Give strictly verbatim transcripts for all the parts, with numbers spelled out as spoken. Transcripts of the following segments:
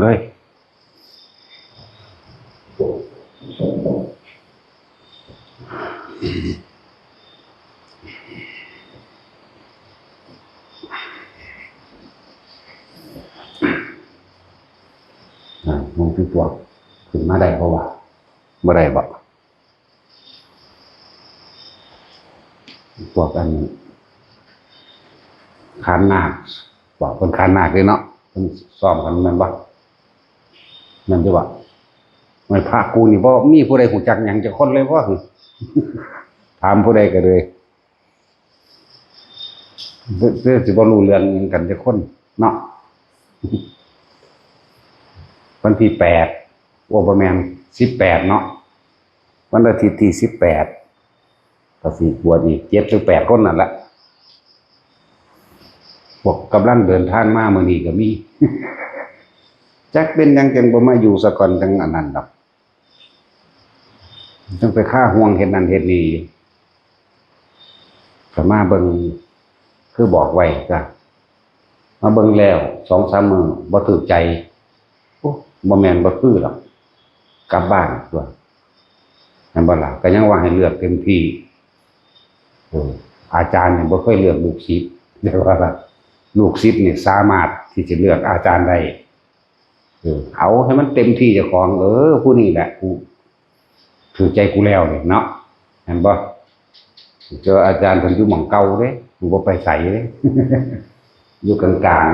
เลยอ่าหลวงพี่ปวกขึ้นมาได้เพราะว่าบ่ได้บ่ พวกอันขานนาค บอกเพิ่นขานนาคเด้เนาะ เพิ่นซ้อมกันแม่นบ่ แม่นอยู่บ่ ไม่ พระกูนี่บ่มีผู้ใดรู้จักหยังจักคนเลยบ่ ถามผู้ใดก็เลย เด้อ สิบ่รู้เรื่องหยังกันจักคนเนาะ วันที่แปด โอ้ บ่แม่น สิบแปดเนาะ วันอาทิตย์ที่สิบแปด ก็สิบวชอีกเจ็ดหรือแปดคนนั่นแหละ พวกกำลังเดินทางมามื้อนี้ก็มี จักเป็นหยังจังบ่มาอยู่ซะก่อน จังอันนั้นดอก จังไปคาห่วงเฮ็ดนั่นเฮ็ดนี่อยู่ ก็มาเบิ่ง คือบอกไว้จ้ะ มาเบิ่งแล้วสองสามมื้อบ่ถูกใจ โอ้ บ่แม่นบ่คือดอก กลับบ้านตั๊ว แม่นบ่ล่ะ ก็ยังว่าให้เลือกเต็มที่ เออ อาจารย์นี่บ่เคยเลือกลูกศิษย์ แต่ว่าลูกศิษย์นี่สามารถที่จะเลือกอาจารย์ได้ เออ เอาให้มันเต็มที่เจ้าของ เออ ผู้นี้แหละ ผู้ถูกใจกูแล้วนี่เนาะ แม่นบ่ เจออาจารย์เพิ่นอยู่หม่องเก่าเด้ กูบ่ไปไสเด้ อยู่กลาง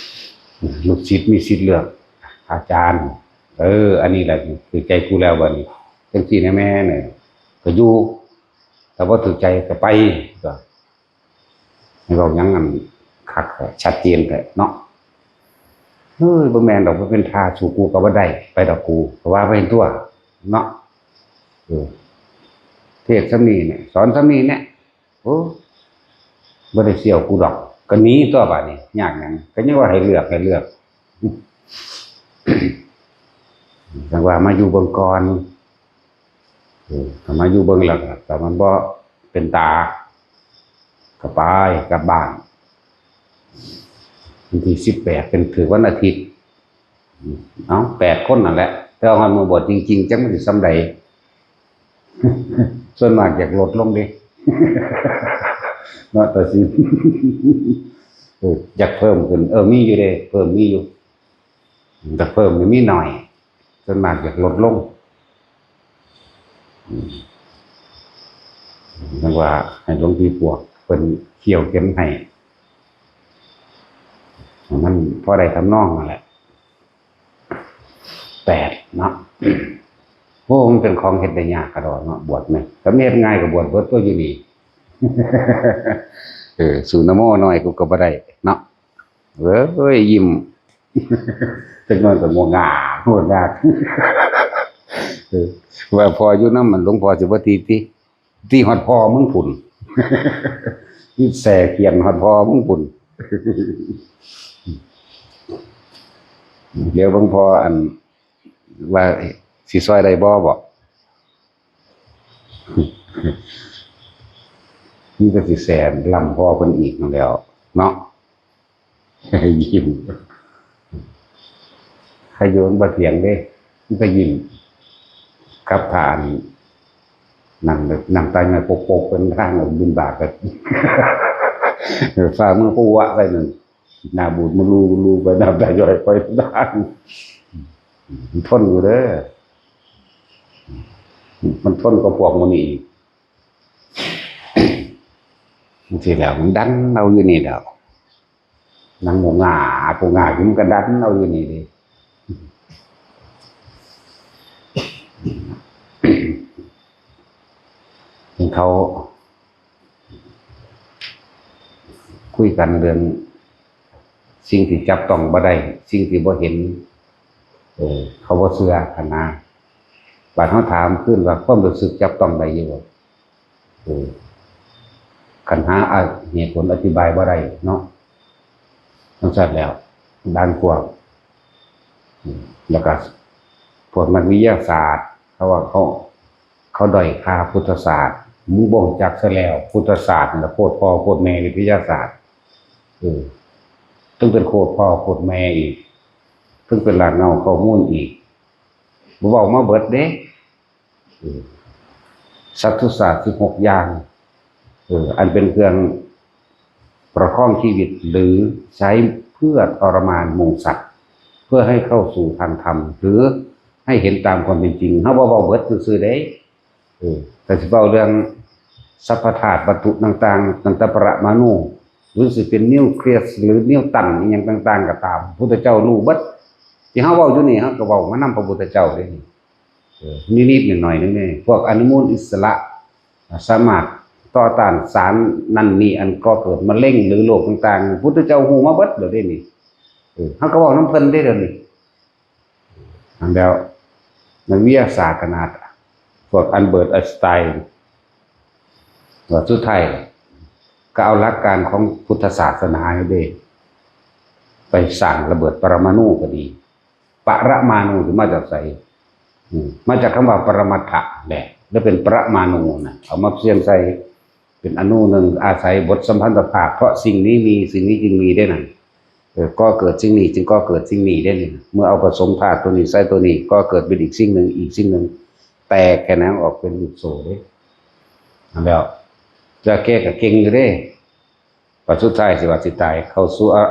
ๆ ลูกศิษย์มีสิทธิ์เลือกอาจารย์ เออ อันนี้แหละถูกใจกูแล้วบัดนี้ จังซี่นะแม่เนี่ย ก็อยู่ ถ้าบ่ถูกใจก็ไป ก็ ให้เว้าหยังอันคักแท้ ชัดเจนแท้เนาะ เฮ้ย บ่แม่นดอก บ่เป็นพระ สู้กูก็บ่ได้ ไปดอกกู ก็ว่าไปตั๊ว เนาะ เออ เทศน์ส่ำนี้เนี่ย สอนส่ำนี้เนี่ย โอ้ บ่ได้เสี่ยวกูดอก ก็หนีตั๊วบัดนี้ ยากหยัง ก็ยังว่าให้เลือก ให้เลือก จั่งว่ามาอยู่เบิ่งก่อน เออ ถ้ามาอยู่เบิ่งแล้วก็ ถ้ามันบ่เป็นตา ก็ไปกลับบ้าน วันที่สิบแปดเป็นถือวันอาทิตย์ เอ้า แปดคนนั่นแหละ แต่ว่าฮอดมื้อบวชจริงๆ จักมันสิส่ำใด ส่วนมากอยากลดลงเด้ เนาะ ตาสิน เออ อยากเพิ่มขึ้น เออ มีอยู่เด้ เพิ่มมีอยู่ แต่เพิ่มนี่มีหน่อย ส่วนมากอยากลดลง อืม จั่งว่าให้หลวงพี่ปวกเพิ่นเขี่ยวเข็มให้ มันพอได้ทำนองนั่นแหละ แปดเนาะ โอ้ มันเป็นของเฮ็ดได้ยากกะดอกเนาะ บวชนี่ ถ้ามันเฮ็ดง่ายก็บวชเบิดตั๊วอยู่นี่ เออ สู้นะโมน้อยกูก็บ่ได้เนาะ เอ้ย ยิ้ม จักหน่อยก็งวงา งวงา เออ ว่าพ่ออยู่นำ อันหลวงพ่อสิบ่ตีติ ตีฮอดพ่อมึงพุ้น นี่แส่เขียนฮอดพ่อมึงพุ้น เดี๋ยวเบิ่งพ่ออัน ว่าสิซ่อยได้บ่ บ่ มีแต่สิแส่ล้ำพ่อเพิ่นอีกนั่นแหล้ว เนาะ ยิ้ม ใครอยู่มันบ่เถียงเด้ มันก็ยิ้ม กับทาน นั่ง นั่งตาย่อยปกๆ เป็นทางบิณฑบาตกัน ฝ่ามือปะวะไปนั่น หน้าบูดมาลูลูไป น้ำตาย่อยไปทาง มันทนอยู่เด้อ มันทนกว่าพวกหมู่นี้อีก จั่งซี้แหล้ว มันดันเอาอยู่นี่แหล้ว นั่งโงงาโงงาอยู่ มันก็ดันเอาอยู่นี่เด้ เขาคุยกันเรื่องสิ่งที่จับต้องบ่ได้ สิ่งที่บ่เห็น เออ เขาบ่เชื่อหั้นนะ บาดเฮาถามคืนว่าความรู้สึกจับต้องได้อยู่บ่ เออ คันหาเหตุผลอธิบายบ่ได้เนาะ จั่งซั้นแล้ว ด่านกว้าง อืม แล้วก็พวกนักวิทยาศาสตร์ เขาว่าเขา เขาด้อยค่าพุทธศาสตร์ มึงบ่รู้จักซะแล้ว พุทธศาสตร์นั่นล่ะโคตรพ่อโคตรแม่วิทยาศาสตร์ เออ ต้องเป็นโคตรพ่อโคตรแม่อีก ซึ่งเป็นรากเหง้าข้อมูลอีก บ่เว้ามาเบิดเด้ เออ สัตว์ทุกชาติสิบหกอย่าง เออ อันเป็นเครื่องประคองชีวิต หรือใช้เพื่อทรมานหมู่สัตว์ เพื่อให้เข้าสู่ทางธรรม หรือให้เห็นตามความเป็นจริง เฮาบ่เว้าเบิดซื่อๆเด้ เออ แต่สิเว้าเรื่องสัพพธาตุวัตถุต่างๆ ตั้งแต่ปรมาณู หรือสิเป็นนิวเคลียส หรือนิวตัน อิหยังต่างๆ ก็ตาม พุทธเจ้ารู้เบิด ที่เฮาเว้าอยู่นี่ เฮาก็เว้ามานำพระพุทธเจ้าเด้นี่ เออ นิดๆหน่อยๆนึงนี่ พวกอนุมูลอิสระ สามารถต่อต้านสารนั่นนี่อันก่อเกิดมะเร็งหรือโรคต่างๆ พุทธเจ้าฮู้มาเบิดแล้วเด้นี่ เออ เฮาก็เว้านำเพิ่นเด้เดี๋ยวนี้ อันแล้วนักวิทยาศาสตร์ขนาด พวกอัลเบิร์ตไอน์สไตน์ ว่าสุดท้ายก็เอาหลักการของพุทธศาสนานี่เด้ ไปสร้างระเบิดปรมาณูก็ดี ปรมาณูสิมาจากไส อืม มาจากคำว่าปรมัตถะแหละ แล้วเป็นปรมาณูนะ เอามาเปลี่ยนใส่เป็นอณูหนึ่ง อาศัยบทสัมพันธภาพ เพราะสิ่งนี้มี สิ่งนี้จึงมีได้นั่น เออ ก่อเกิดสิ่งนี้ จึงก่อเกิดสิ่งนี้ได้นี่ เมื่อเอาผสมธาตุตัวนี้ใส่ตัวนี้ ก่อเกิดเป็นอีกสิ่งหนึ่ง อีกสิ่งหนึ่ง แตกแขนงออกเป็นลูกโซ่เด้ อันแล้ว จะแก้กับเก่งอยู่เด้ ว่าสุดท้ายสิว่าสิตาย เข้าสู่อะ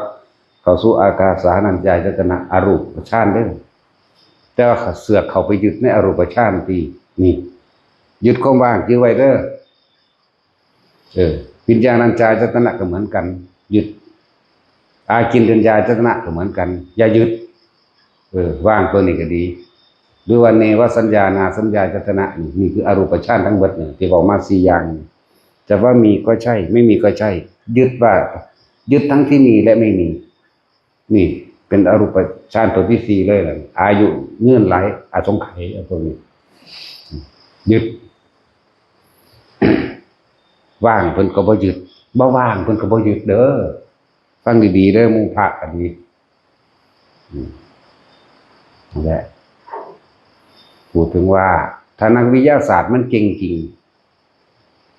เข้าสู่อากาสานัญจายตนะ อรูปฌานเด้อ แต่ว่าเสือกเข้าไปยึดในอรูปฌานที่นี่ ยึดความว่าง ยึดไว้เด้อ เออ วิญญาณัญจายตนะก็เหมือนกัน ยึด อากินจัญญายตนะก็เหมือนกัน อย่ายึด เออ ว่างตัวนี้ก็ดี หรือว่าเนวสัญญานาสัญญายตนะ นี่ นี่คืออรูปฌานทั้งหมดเนี่ย ที่บอกมาสี่อย่างนี่ จะว่ามีก็ใช่ ไม่มีก็ใช่ ยึดว่า ยึดทั้งที่มีและไม่มี นี่เป็นอรูปฌานตัวที่สี่เลยล่ะ อายุยืนหลาย อสงไขย เอาตัวนี้ ยึด ว่างเพิ่นก็บ่ยึด บ่ว่างเพิ่นก็บ่ยึดเด้อ ฟังดีๆเด้อ หมู่พระก็ดี อืม นั่นแหละ พูดถึงว่า ถ้านักวิทยาศาสตร์มันเก่งจริง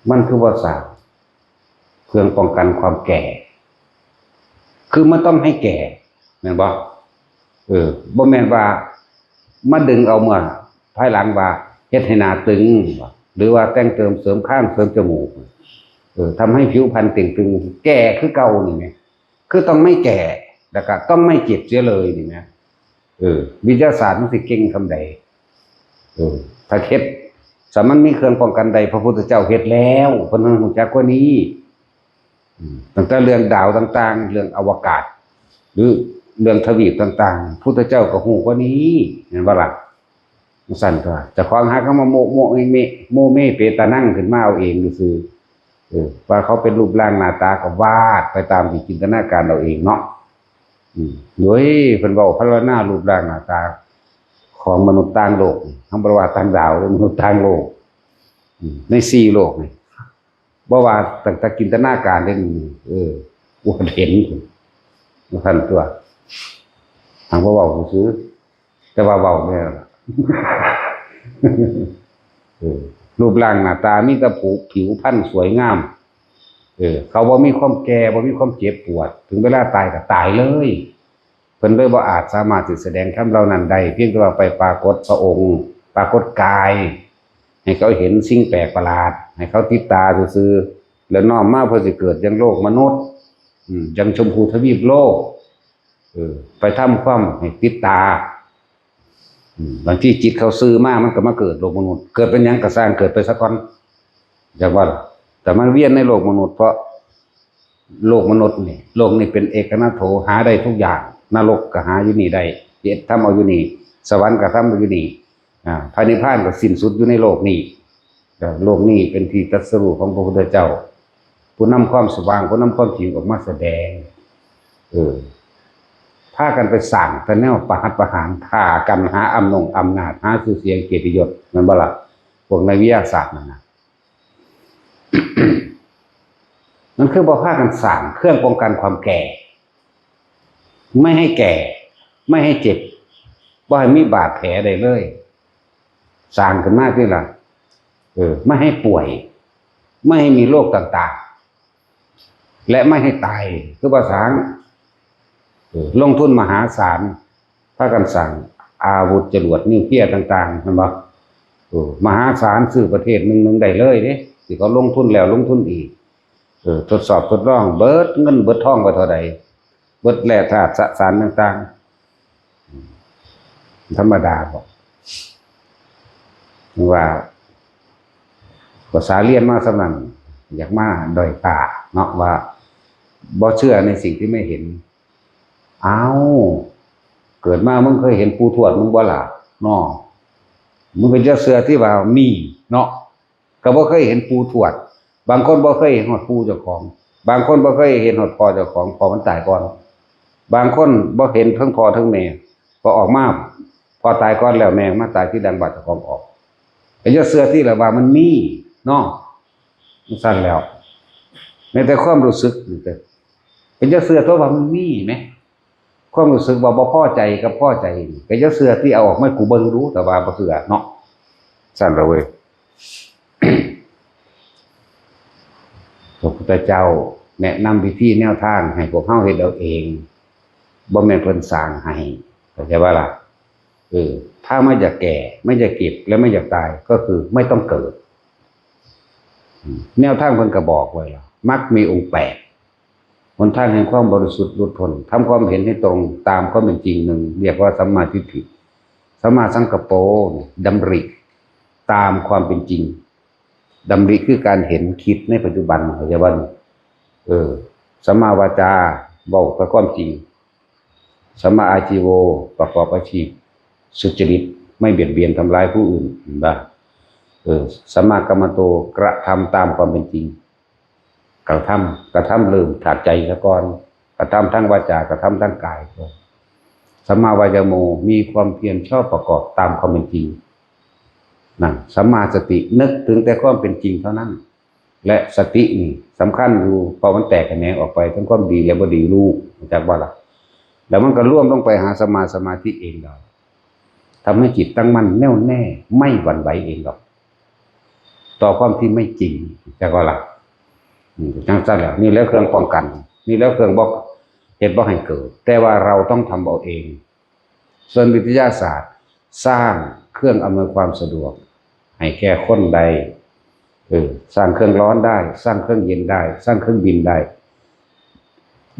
มันคือว่าสร้างเครื่องป้องกันความแก่ คือมันต้องให้แก่ แม่นบ่ เออ บ่แม่นว่ามาดึงเอาเมื่อภายหลังว่าเฮ็ดให้หน้าตึง หรือว่าแต่งเติมเสริมคางเสริมจมูก เออ ทำให้ผิวพรรณเต่งตึง แก่คือเก่านี่แหม คือต้องไม่แก่ แล้วก็ต้องไม่เจ็บเสียเลยนี่แหม เออ วิทยาศาสตร์มันสิเก่งส่ำใด เออ ถ้าเฮ็ด ถ้ามันมีเครื่องป้องกันได้ พระพุทธเจ้าเฮ็ดแล้ว เพิ่นรู้จักกว่านี้ อืม ตั้งแต่เรื่องดาวต่างๆ เรื่องอวกาศ หรือเรื่องทวีปต่างๆ พุทธเจ้าก็รู้กว่านี้ แม่นบ่ล่ะ? จั่งซั้นตั๊ว เจ้าของหาก็มาโมะโมะเมะเมะ โมเมเปตานังขึ้นมาเอาเองซื่อๆ เออ ว่าเขาเป็นรูปร่างหน้าตาก็วาดไปตามที่จินตนาการเอาเองเนาะ อืม โดยเพิ่นเว้าพรรณนารูปร่างหน้าตาของมนุษย์ต่างโลก เฮาบ่ได้ว่าต่างดาวเด้อ มนุษย์ต่างโลก อืม ในสี่โลกนี่ บ่ว่าตั้งแต่จินตนาการเด้อ เออ อวดเห็น ว่าซั่นตั๊ว ทางบ่เว้าซื่อ แต่ว่าเว้าแน่ล่ะ เออ รูปร่างหน้าตามีแต่ผิว ผิวพรรณสวยงาม เออ เขาบ่มีความแก่ บ่มีความเจ็บปวด ถึงเวลาตายก็ตายเลย เพิ่นเลยบ่อาจสามารถสิแสดงธรรมเหล่านั้นได้ เพียงแต่ว่าไปปรากฏพระองค์ ปรากฏกาย ให้เขาเห็นสิ่งแปลกประหลาด ให้เขาติดตาซื่อๆ แล้วน้อมมาเพื่อสิเกิดยังโลกมนุษย์ อืม ยังชมพูทวีปโลก เออ ไปทำความให้ติดตา อืม บางทีจิตเขาซื่อมา มันก็มาเกิดโลกมนุษย์ เกิดเป็นหยังก็ซ่าง เกิดไปซะก่อน จักว่าล่ะ แต่มันเวียนในโลกมนุษย์ เพราะโลกมนุษย์นี่ โลกนี้เป็นเอกนโถ หาได้ทุกอย่าง นรกก็หาอยู่นี่ได้ เฮ็ดทำเอาอยู่นี่ สวรรค์ก็ทำเอาอยู่นี่ อ่า พระนิพพานก็สิ้นสุดอยู่ในโลกนี้ แล้วโลกนี้เป็นที่ตรัสรู้ของพระพุทธเจ้า ผู้นำความสว่าง ผู้นำความจริงออกมาแสดง เออ พากันไปสร้างแต่แนวประหัตประหาร ฆ่ากัน หาอำนงอำนาจ หาชื่อเสียงเกียรติยศ แม่นบ่ล่ะ พวกนักวิทยาศาสตร์นั่นน่ะ มันคือบ่พากันสร้างเครื่องป้องกันความแก่ ไม่ให้แก่ ไม่ให้เจ็บ บ่ให้มีบาดแผลใดเลย สร้างขึ้นมาติล่ะ เออ ไม่ให้ป่วย ไม่ให้มีโรคต่างๆ และไม่ให้ตาย คือว่าสร้าง เออ ลงทุนมหาศาล พากันสร้างอาวุธจรวดนิวเคลียร์ต่างๆ แม่นบ่ เออ มหาศาล ซื้อประเทศหนึ่งหนึ่งได้เลยเด้ ที่เขาลงทุนแล้วลงทุนอีก เออ ทดสอบทดลอง เบิดเงินเบิดทองไปเท่าใด เบิดแร่ธาตุสสารต่างๆ ธรรมดาบ่ ว่า ภาษาเรียนมาสำนั้น อยากมาด้อยค่าเนาะ ว่าบ่เชื่อในสิ่งที่ไม่เห็น อ้าว เกิดมามึงเคยเห็นปู่ทวดมึงบ่ล่ะเนาะ มึงก็จะเชื่อที่ว่ามีเนาะ ก็บ่เคยเห็นปู่ทวด บางคนบ่เคยเห็นฮอดปู่เจ้าของ บางคนบ่เคยเห็นฮอดพ่อเจ้าของ พ่อมันตายก่อน บางคนบ่เห็นทั้งพ่อทั้งแม่ พอออกมา พ่อตายก่อนแล้ว แม่มาตายทีหลัง บาดเจ้าของออก ก็จะเชื่อที่ละว่ามันมีเนาะ จั่งซั้นแล้ว แม้แต่ความรู้สึกนี่ก็ ก็จะเชื่อตัวว่ามันมีแหม ความรู้สึกว่าบ่พอใจกับพอใจนี่ ก็จะเชื่อที่ เอาออกมาให้กูเบิ่งดู แต่ว่าบ่เชื่อเนาะ ซั้นละเว้ย พระพุทธเจ้าแนะนำวิธีแนวทางให้พวกเฮาเฮ็ดเอาเอง บ่แม่นเพิ่นสร้างให้ เข้าใจบ่ล่ะ เออ ถ้าไม่อยากแก่ ไม่อยากเจ็บ และไม่อยากตาย ก็คือไม่ต้องเกิด อืม แนวทางเพิ่นก็บอกไว้แล้ว มรรคมีองค์แปด หนทางแห่งความบริสุทธิ์หลุดพ้น ทำความเห็นให้ตรงตามความเป็นจริงหนึ่ง เรียกว่าสัมมาทิฏฐิ สัมมาสังกัปโป ดำริตามความเป็นจริง ดำริคือการเห็นคิดในปัจจุบัน เข้าใจบ่นี่ เออ สัมมาวาจา เว้ากับความจริง สัมมาอาชีโว ประกอบอาชีพสุจริต ไม่เบียดเบียนทำร้ายผู้อื่น เห็นบ่ เออ สัมมากัมมันโต กระทำตามความเป็นจริง กระทำ กระทำเริ่มจากใจซะก่อน กระทำทางวาจา กระทำทางกายก่อน สัมมาวายาโม มีความเพียรชอบประกอบตามความเป็นจริง นั่น สัมมาสติ นึกถึงแต่ความเป็นจริงเท่านั้น และสตินี่สำคัญอยู่ เพราะมันแตกแขนงออกไปทั้งความดีและบ่ดี รู้จักบ่ล่ะ แล้วมันก็รวมลงไปหาสัมมาสมาธิเองดอก ทำให้จิตตั้งมั่นแน่วแน่ ไม่หวั่นไหวเองดอก ต่อความที่ไม่จริง จักบ่ล่ะ อืม จั่งซั้นแหละ นี่แหละเครื่องป้องกัน นี่แหละเครื่องบ่ เฮ็ดบ่ให้เกิด แต่ว่าเราต้องทำเอาเอง ส่วนวิทยาศาสตร์ สร้างเครื่องอำนวยความสะดวก ให้แก่คนได้ เออ สร้างเครื่องร้อนได้ สร้างเครื่องเย็นได้ สร้างเครื่องบินได้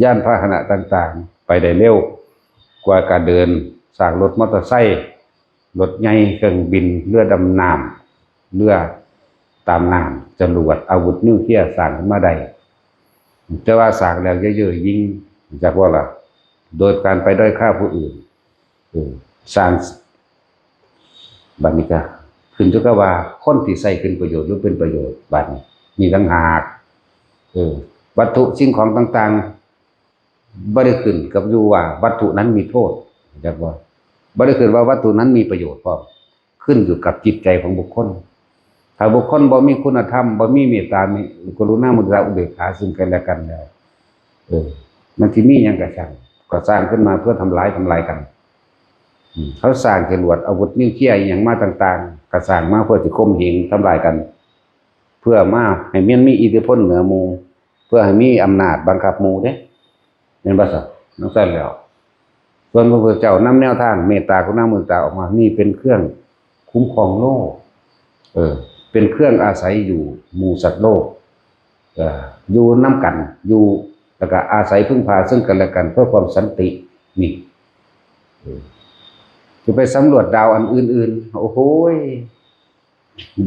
ยานพาหนะต่างๆ ไปได้เร็วกว่าการเดิน สร้างรถมอเตอร์ไซค์ รถใหญ่ เครื่องบิน เรือดำน้ำ เรือตามน้ำ จรวด อาวุธนิวเคลียร์ สร้างขึ้นมาได้ แต่ว่าสร้างแล้วอย่าเย่อหยิ่ง จักบ่ล่ะ โดยการไปด้อยค่าผู้อื่น เออ สร้าง บัดนี้ก็ขึ้นอยู่กับว่าคนที่ใช้เป็นประโยชน์หรือเป็นประโยชน์ บัดนี้ นี่ต่างหาก เออ วัตถุสิ่งของต่างๆ บ่ได้ขึ้นกับอยู่ว่าวัตถุนั้นมีโทษ จักบ่ บ่ได้ขึ้นว่าวัตถุนั้นมีประโยชน์พร้อม ขึ้นอยู่กับจิตใจของบุคคล ถ้าบุคคลบ่มีคุณธรรม บ่มีเมตตา มีกรุณา มุทิตา อุเบกขาซึ่งกันและกันแล้ว เออ มันสิมีหยังก็ช่าง ก็สร้างขึ้นมาเพื่อทำร้าย ทำลายกัน อืม เขาสร้างจรวด อาวุธนิวเคลียร์อิหยังมาต่างๆ ก็สร้างมาเพื่อสิข่มเหงทำลายกัน เพื่อมาให้มันมีอิทธิพลเหนือหมู่ เพื่อให้มีอำนาจบังคับหมู่เด้ แม่นบ่ซะ จั่งซั้นแล้ว ส่วนพระพุทธเจ้านำแนวทางเมตตากรุณามุทิตาออกมา นี่เป็นเครื่องคุ้มครองโลก เออ เป็นเครื่องอาศัยอยู่หมู่สัตว์โลก เอ่อ อยู่นำกัน อยู่ แล้วก็อาศัยพึ่งพาซึ่งกันและกันเพื่อความสันติ นี่ เออ สิไปสำรวจดาวอันอื่นๆ โอ้โหย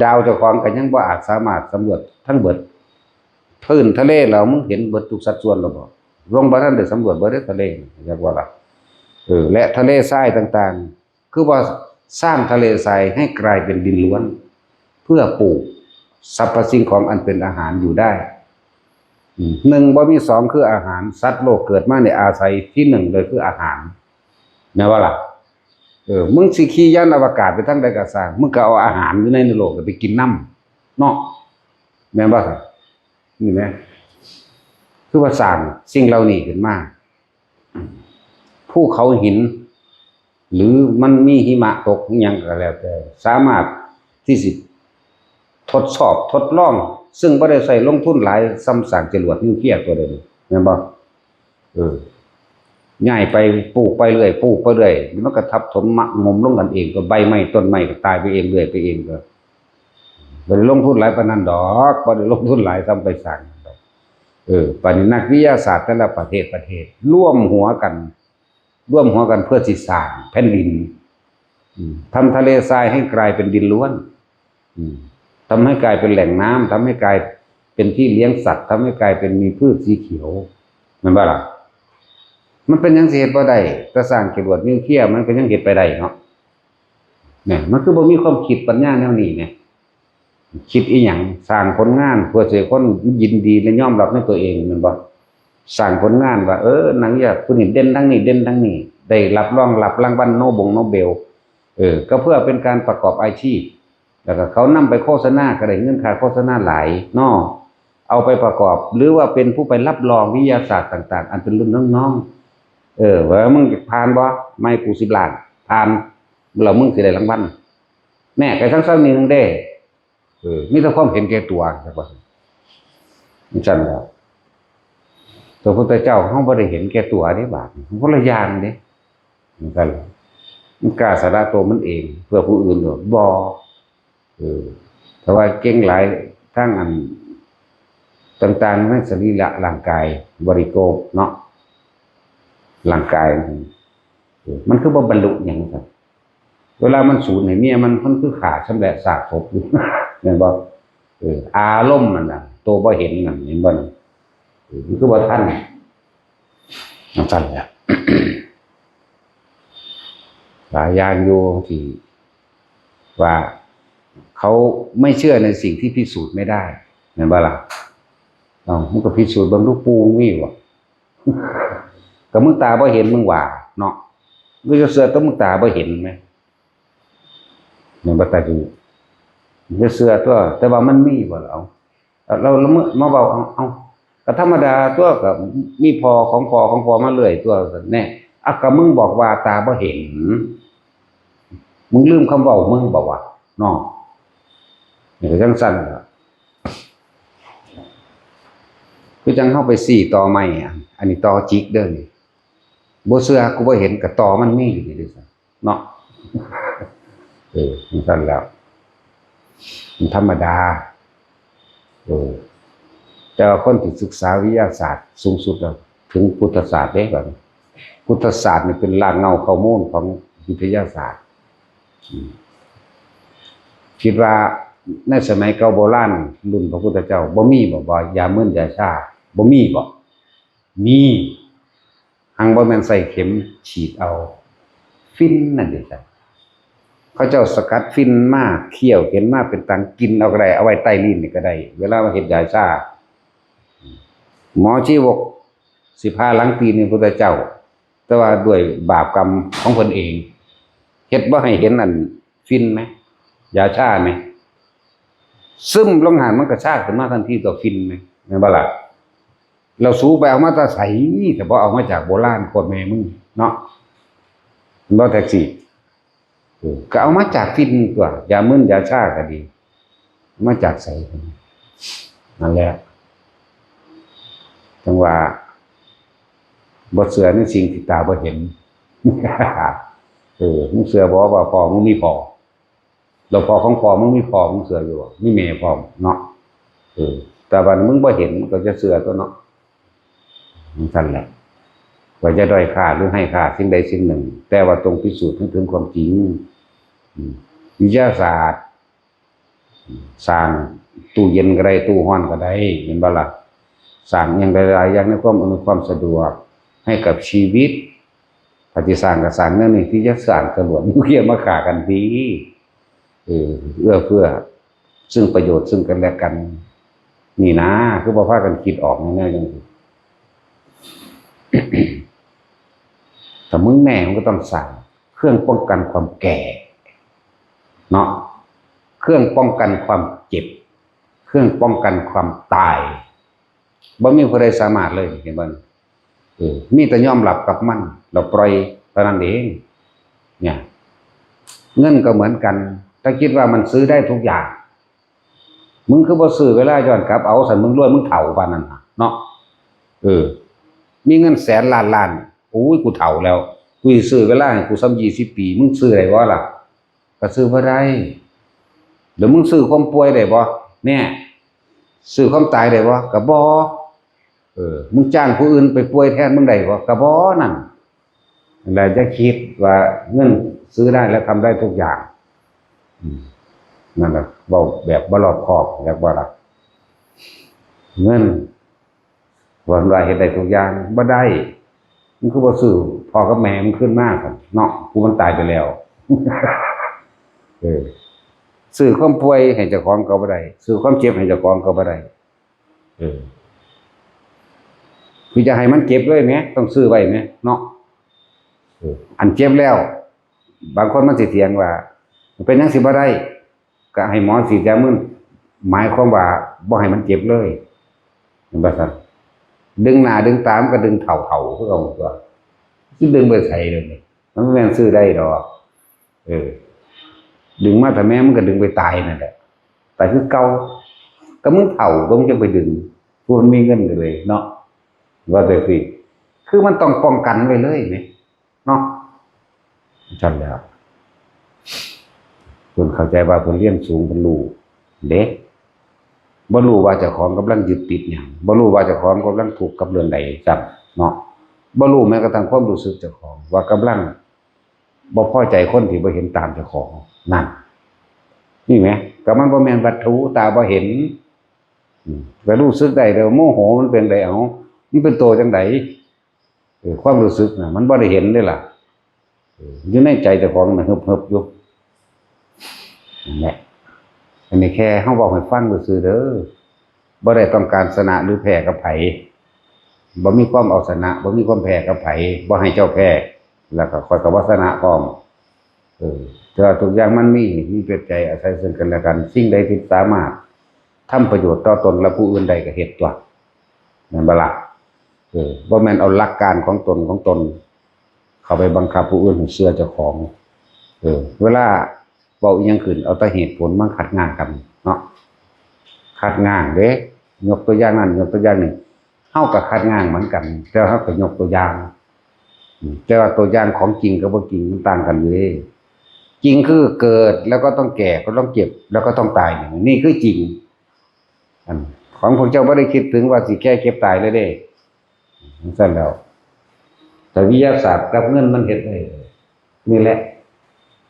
ดาวเจ้าของก็ยังบ่อาจสามารถสำรวจทั้งเบิด พื้นทะเลแล้วมึงเห็นเบิดทุกสัดส่วนแล้วบ่ ลงบ่ทันได้สำรวจเบิดเด้อทะเล จักบ่ล่ะ เออ และทะเลทรายต่างๆ คือว่าสร้างทะเลทรายให้กลายเป็นดินล้วน เพื่อปลูกสรรพสิ่งของอันเป็นอาหารอยู่ได้ อืม หนึ่งบ่มีสองคืออาหาร สัตว์โลกเกิดมาเนี่ยอาศัยที่หนึ่งเลยคืออาหาร แม่นบ่ล่ะ เออ มึงสิขี่ยานอวกาศไปทางใดก็ซ่าง มึงก็เอาอาหารอยู่ในโลกไปกินนำ เนาะ แม่นบ่ครับ นี่แหม คือว่าสร้างสิ่งเหล่านี้ขึ้นมา ภูเขาหิน หรือมันมีหิมะตกอิหยังก็แล้วแต่ สามารถที่สิทดสอบทดลอง ซึ่งบ่ได้ใช้ลงทุนหลายส่ำสร้างจรวดนิวเคลียร์ตัวเดียวนี่ แม่นบ่ เออ ย้ายไปปลูกไปเรื่อย ปลูกไปเรื่อย มันก็ทับถมหมักหมมลงกันเอง ก็ใบไม้ต้นไม้ก็ตายไปเองเรื่อยไปเอง ก็บ่ได้ลงทุนหลายปานนั้นดอก บ่ได้ลงทุนหลายส่ำไปสร้างดอก เออ บัดนี้นักวิทยาศาสตร์แต่ละประเทศประเทศ ร่วมหัวกัน ร่วมหัวกันเพื่อสิสร้างแผ่นดิน อืม ทำทะเลทรายให้กลายเป็นดินล้วน อืม ทำให้กลายเป็นแหล่งน้ำ ทำให้กลายเป็นที่เลี้ยงสัตว์ ทำให้กลายเป็นมีพืชสีเขียว แม่นบ่ล่ะ มันเป็นหยังสิเฮ็ดบ่ได้ แต่สร้างจรวดนิวเคลียร์มันก็ยังเฮ็ดไปได้เนาะ เนี่ย มันคือบ่มีความคิดปัญญาแนวนี้เนี่ย คิดอีหยัง สร้างผลงานเพื่อสิให้คนยินดีและยอมรับในตัวเอง แม่นบ่ สร้างผลงานว่า เออ นักวิทยาศาสตร์ผู้นี้เด่นทางนี้ เด่นทางนี้ ได้รับรองรับรางวัลโนบงโนเบล เออ ก็เพื่อเป็นการประกอบอาชีพ แล้วก็เขานำไปโฆษณาก็ได้เงินค่าโฆษณาหลายเนาะ เอาไปประกอบ หรือว่าเป็นผู้ไปรับรองวิทยาศาสตร์ต่างๆ อันเป็นรุ่นน้องๆ เออ ว่ามึงผ่านบ่ ไม่กูสิบล้าน ผ่าน แล้วมึงสิได้รางวัล แน่ ก็ทั้งเท่านี้นึงเด้ เออ มีแต่ความเห็นแก่ตัว จักว่าจั่งซั่นแหล้ว พระพุทธเจ้าเฮาบ่ได้เห็นแก่ตัวเด้ บาดนี้ คนละอย่างเด้ จั่งซั่นแหละ มันกล้าสละตัวมันเอง เพื่อผู้อื่นบ่ บ่ เออ แต่ว่าเก่งหลายทางอันต่างๆ ในสรีระร่างกาย บริโภคเนาะ ร่างกาย เออ มันคือบ่บรรลุหยังซั่น เวลามันสูญให้เมียมัน มันคือฆ่าชำแหละซากศพอยู่ แม่นบ่ เออ อารมณ์มันน่ะ ตัวบ่เห็นนั่น เห็นบ่นั่น เออ มันคือบ่ทัน จั่งซั่นแหละ หลายอย่างอยู่ที่ว่าเขาไม่เชื่อในสิ่งที่พิสูจน์ไม่ได้ แม่นบ่ล่ะ เอ้า มึงก็พิสูจน์เบิ่งดู ปู่มึงมีบ่ ก็มึงตาบ่เห็นมึงว่าเนาะ มึงจะเชื่อแต่มึงตาบ่เห็นแหม แม่นบ่ ตาดี มึงจะเชื่อตัว แต่ว่ามันมีบ่ล่ะ เอ้า เรา เรามา มาเว้า เอา เอา ก็ธรรมดาตัว ก็มีพ่อของพ่อของพ่อมาเรื่อยตัว แน่ อ่ะ ก็มึงบอกว่าตาบ่เห็น มึงลืมคำเว้ามึงบ่วะ เนาะ นี่ก็จั่งซั่นล่ะ คือจั่งเฮาไปซี้ตอไม้อะ อันนี้ตอจิกเด้อนี่ บ่เชื่อ กูบ่เห็น ก็ตอมันมีอยู่นี่เด้อ เนาะ เออ จั่งซั่นแหล้ว มันธรรมดา เออ แต่ว่าคนที่ศึกษาวิทยาศาสตร์สูงสุดแล้ว ถึงพุทธศาสตร์เด้ บัดนี้ พุทธศาสตร์นี่เป็นรากเหง้าข้อมูลของวิทยาศาสตร์ อืม คิดว่าในสมัยเก่าโบราณ รุ่นพระพุทธเจ้า บ่มีบ่ บ่ ยามึนยาชา บ่มีบ่ มี หั้งบ่แม่นใส่เข็มฉีดเอา ฝิ่นนั่นเด้จ้ะ เขาเจ้าสกัดฝิ่นมา เคี่ยวเข็นมาเป็นตัง กินเอาก็ได้ เอาไว้ใต้ลิ้นนี่ก็ได้ เวลาว่าเฮ็ดยาชา หมอชีวกสิผ่าหลังตีนนี่พุทธเจ้า แต่ว่าด้วยบาปกรรมของเพิ่นเอง เฮ็ดบ่ให้เห็นอันฝิ่นไหม ยาชาไหม ซึมลงหั่นมันก็ชาขึ้นมาทันทีตัวฝิ่นไหม แม่นบ่ล่ะ เราสูไปเอามาแต่ไส แต่บ่เอามาจากโบราณโคตรแม่มึงเนาะ บ่แท็กซี่ เออ ก็เอามาจากฝิ่นตัว ยามึนยาชาก็ดี มาจากไส นั่นแหละ จั่งว่า บ่เชื่อในสิ่งที่ตาบ่เห็น เออ มึงเชื่อบ่ว่าพ่อมึงมีพ่อ แล้วพ่อของพ่อมึงมีพ่อ มึงเชื่ออยู่บ่ มีแม่พร้อมเนาะ เออ แต่ว่ามึงบ่เห็น มึงก็จะเชื่อตัวเนาะ จั่งซั่นแหละ ว่าจะด้อยค่าหรือให้ค่าสิ่งใดสิ่งหนึ่ง แต่ว่าจงพิสูจน์ให้ถึงความจริง อืม วิทยาศาสตร์ สร้างตู้เย็นก็ได้ ตู้ร้อนก็ได้ แม่นบ่ล่ะ สร้างอย่างใดหลายอย่างในความอำนวยความสะดวกให้กับชีวิต ถ้าสิสร้างก็สร้างแนวนี้ ที่จะสร้างจรวดนิวเคลียร์มาฆ่ากันติ เออ เอื้อเฟื้อซึ่งประโยชน์ซึ่งกันและกัน นี่นะ คือบ่พากันคิดออกแนวจั่งซี้ ถ้ามึงแน่ มึงก็ต้องสร้างเครื่องป้องกันความแก่ เนาะ เครื่องป้องกันความเจ็บ เครื่องป้องกันความตาย บ่มีผู้ใดสามารถเลย เห็นบ่ เออ มีแต่ยอมรับกับมัน แล้วปล่อยเท่านั้นเอง เนี่ย เงินก็เหมือนกัน ถ้าคิดว่ามันซื้อได้ทุกอย่าง มึงคือบ่ซื้อเวลาย้อนกลับเอา ซั่นมึงรวย มึงเฒ่าปานนั้นน่ะ เนาะ เออ มีเงินแสนล้านล้าน โอ้ย กูเฒ่าแล้ว กูสิซื้อเวลาให้กูส่ำยี่สิบปี มึงซื้อได้บ่ล่ะ ก็ซื้อบ่ได้ แล้วมึงซื้อความป่วยได้บ่ เนี่ย ซื้อความตายได้บ่ ก็บ่ เออ มึงจ้างผู้อื่นไปป่วยแทนมึงได้บ่ ก็บ่ นั่น นั่นแหละ อย่าคิดว่าเงินซื้อได้และทำได้ทุกอย่าง อืม นั่นแหละ เว้าแบบบ่รอบคอบ อยากว่าล่ะ เงิน ว่า ว่าเฮ็ดได้ทุกอย่าง บ่ได้ มึงคือบ่ซื้อพ่อกับแม่มึงคืนมาซั่นเนาะ ผู้มันตายไปแล้ว เออ ซื้อความป่วยให้เจ้าของก็บ่ได้ ซื้อความเจ็บให้เจ้าของก็บ่ได้ เออ คือจะให้มันเจ็บเลยแหม ต้องซื้อไว้แหมเนาะ เออ อันเจ็บแล้ว บางคนมันสิเถียงว่า เป็นหยังสิบ่ได้ ก็ให้หมอฉีดยามึน หมายความว่าบ่ให้มันเจ็บเลย เห็นบ่ซั่น ดึงหน้าดึงตามันก็ดึงเฒ่าๆ คือเก่าตั๊ว สิดึงไปไสเดี๋ยวนี้ มันบ่แม่นซื้อได้ดอก เออ ดึงมาแต่แม่มันก็ดึงไปตายนั่นแหละ ตายคือเก่า ก็มึงเฒ่า ก็มึงจะไปดึง ผู้มันมีเงินก็เลยเนาะ ว่าแต่สิ คือมันต้องป้องกันไว้เลยนี่เนาะ ซั่นแหล้ว เพิ่นเข้าใจว่าเพิ่นเรียนสูง เพิ่นรู้เด้ บ่รู้ว่าเจ้าของกำลังยึดติดหยัง บ่รู้ว่าเจ้าของกำลังทุกข์กับเรื่องใดซ้ำเนาะ บ่รู้แม้กระทั่งความรู้สึกเจ้าของ ว่ากำลังบ่พอใจคนที่บ่เห็นตามเจ้าของ นั่น นี่แหม ก็มันบ่แม่นวัตถุตาบ่เห็น อืม ก็รู้สึกได้เด้อ โมโหมันเป็นใด เอ้า มันเป็นตัวจั่งใด เออ ความรู้สึกน่ะ มันบ่ได้เห็นเด้ล่ะ เออ อยู่ในใจเจ้าของน่ะ เหิบๆ อยู่ นั่นแหละ อันนี้แค่เฮาเว้าให้ฟังซื่อๆ เด้อ บ่ได้ต้องการชนะหรือแพ้กับไผ บ่มีความเอาชนะ บ่มีความแพ้กับไผ บ่ให้เจ้าแพ้ แล้วก็ข้อยก็บ่ชนะพร้อม เออ แต่ว่าทุกอย่างมันมี มีปัจจัยอาศัยซึ่งกันและกัน สิ่งใดที่สามารถทำประโยชน์ต่อตนและผู้อื่นได้ก็เฮ็ดตั๊ว แม่นบ่ล่ะ เออ บ่แม่นเอาหลักการของตนของตน เข้าไปบังคับผู้อื่นให้เชื่อเจ้าของ เออ เวลาเว้าอิหยังขึ้น เอาแต่เหตุผลมาคัดง้างกันเนาะ คัดง้างเด้ ยกตัวอย่างนั้น ยกตัวอย่างนี้ เฮาก็คัดง้างเหมือนกัน แต่เฮาก็ยกตัวอย่าง อืม แต่ว่าตัวอย่างของจริงกับบ่จริงมันต่างกันอยู่เด้ จริงคือเกิดแล้วก็ต้องแก่ ก็ต้องเจ็บ แล้วก็ต้องตาย นี่ นี่คือจริง อันของพวกเจ้าบ่ได้คิดถึงว่าสิแก่เจ็บตายเลยเด้ จั่งซั้นแล้ว แต่วิทยาศาสตร์กับเงินมันเฮ็ดได้ นี่แหละ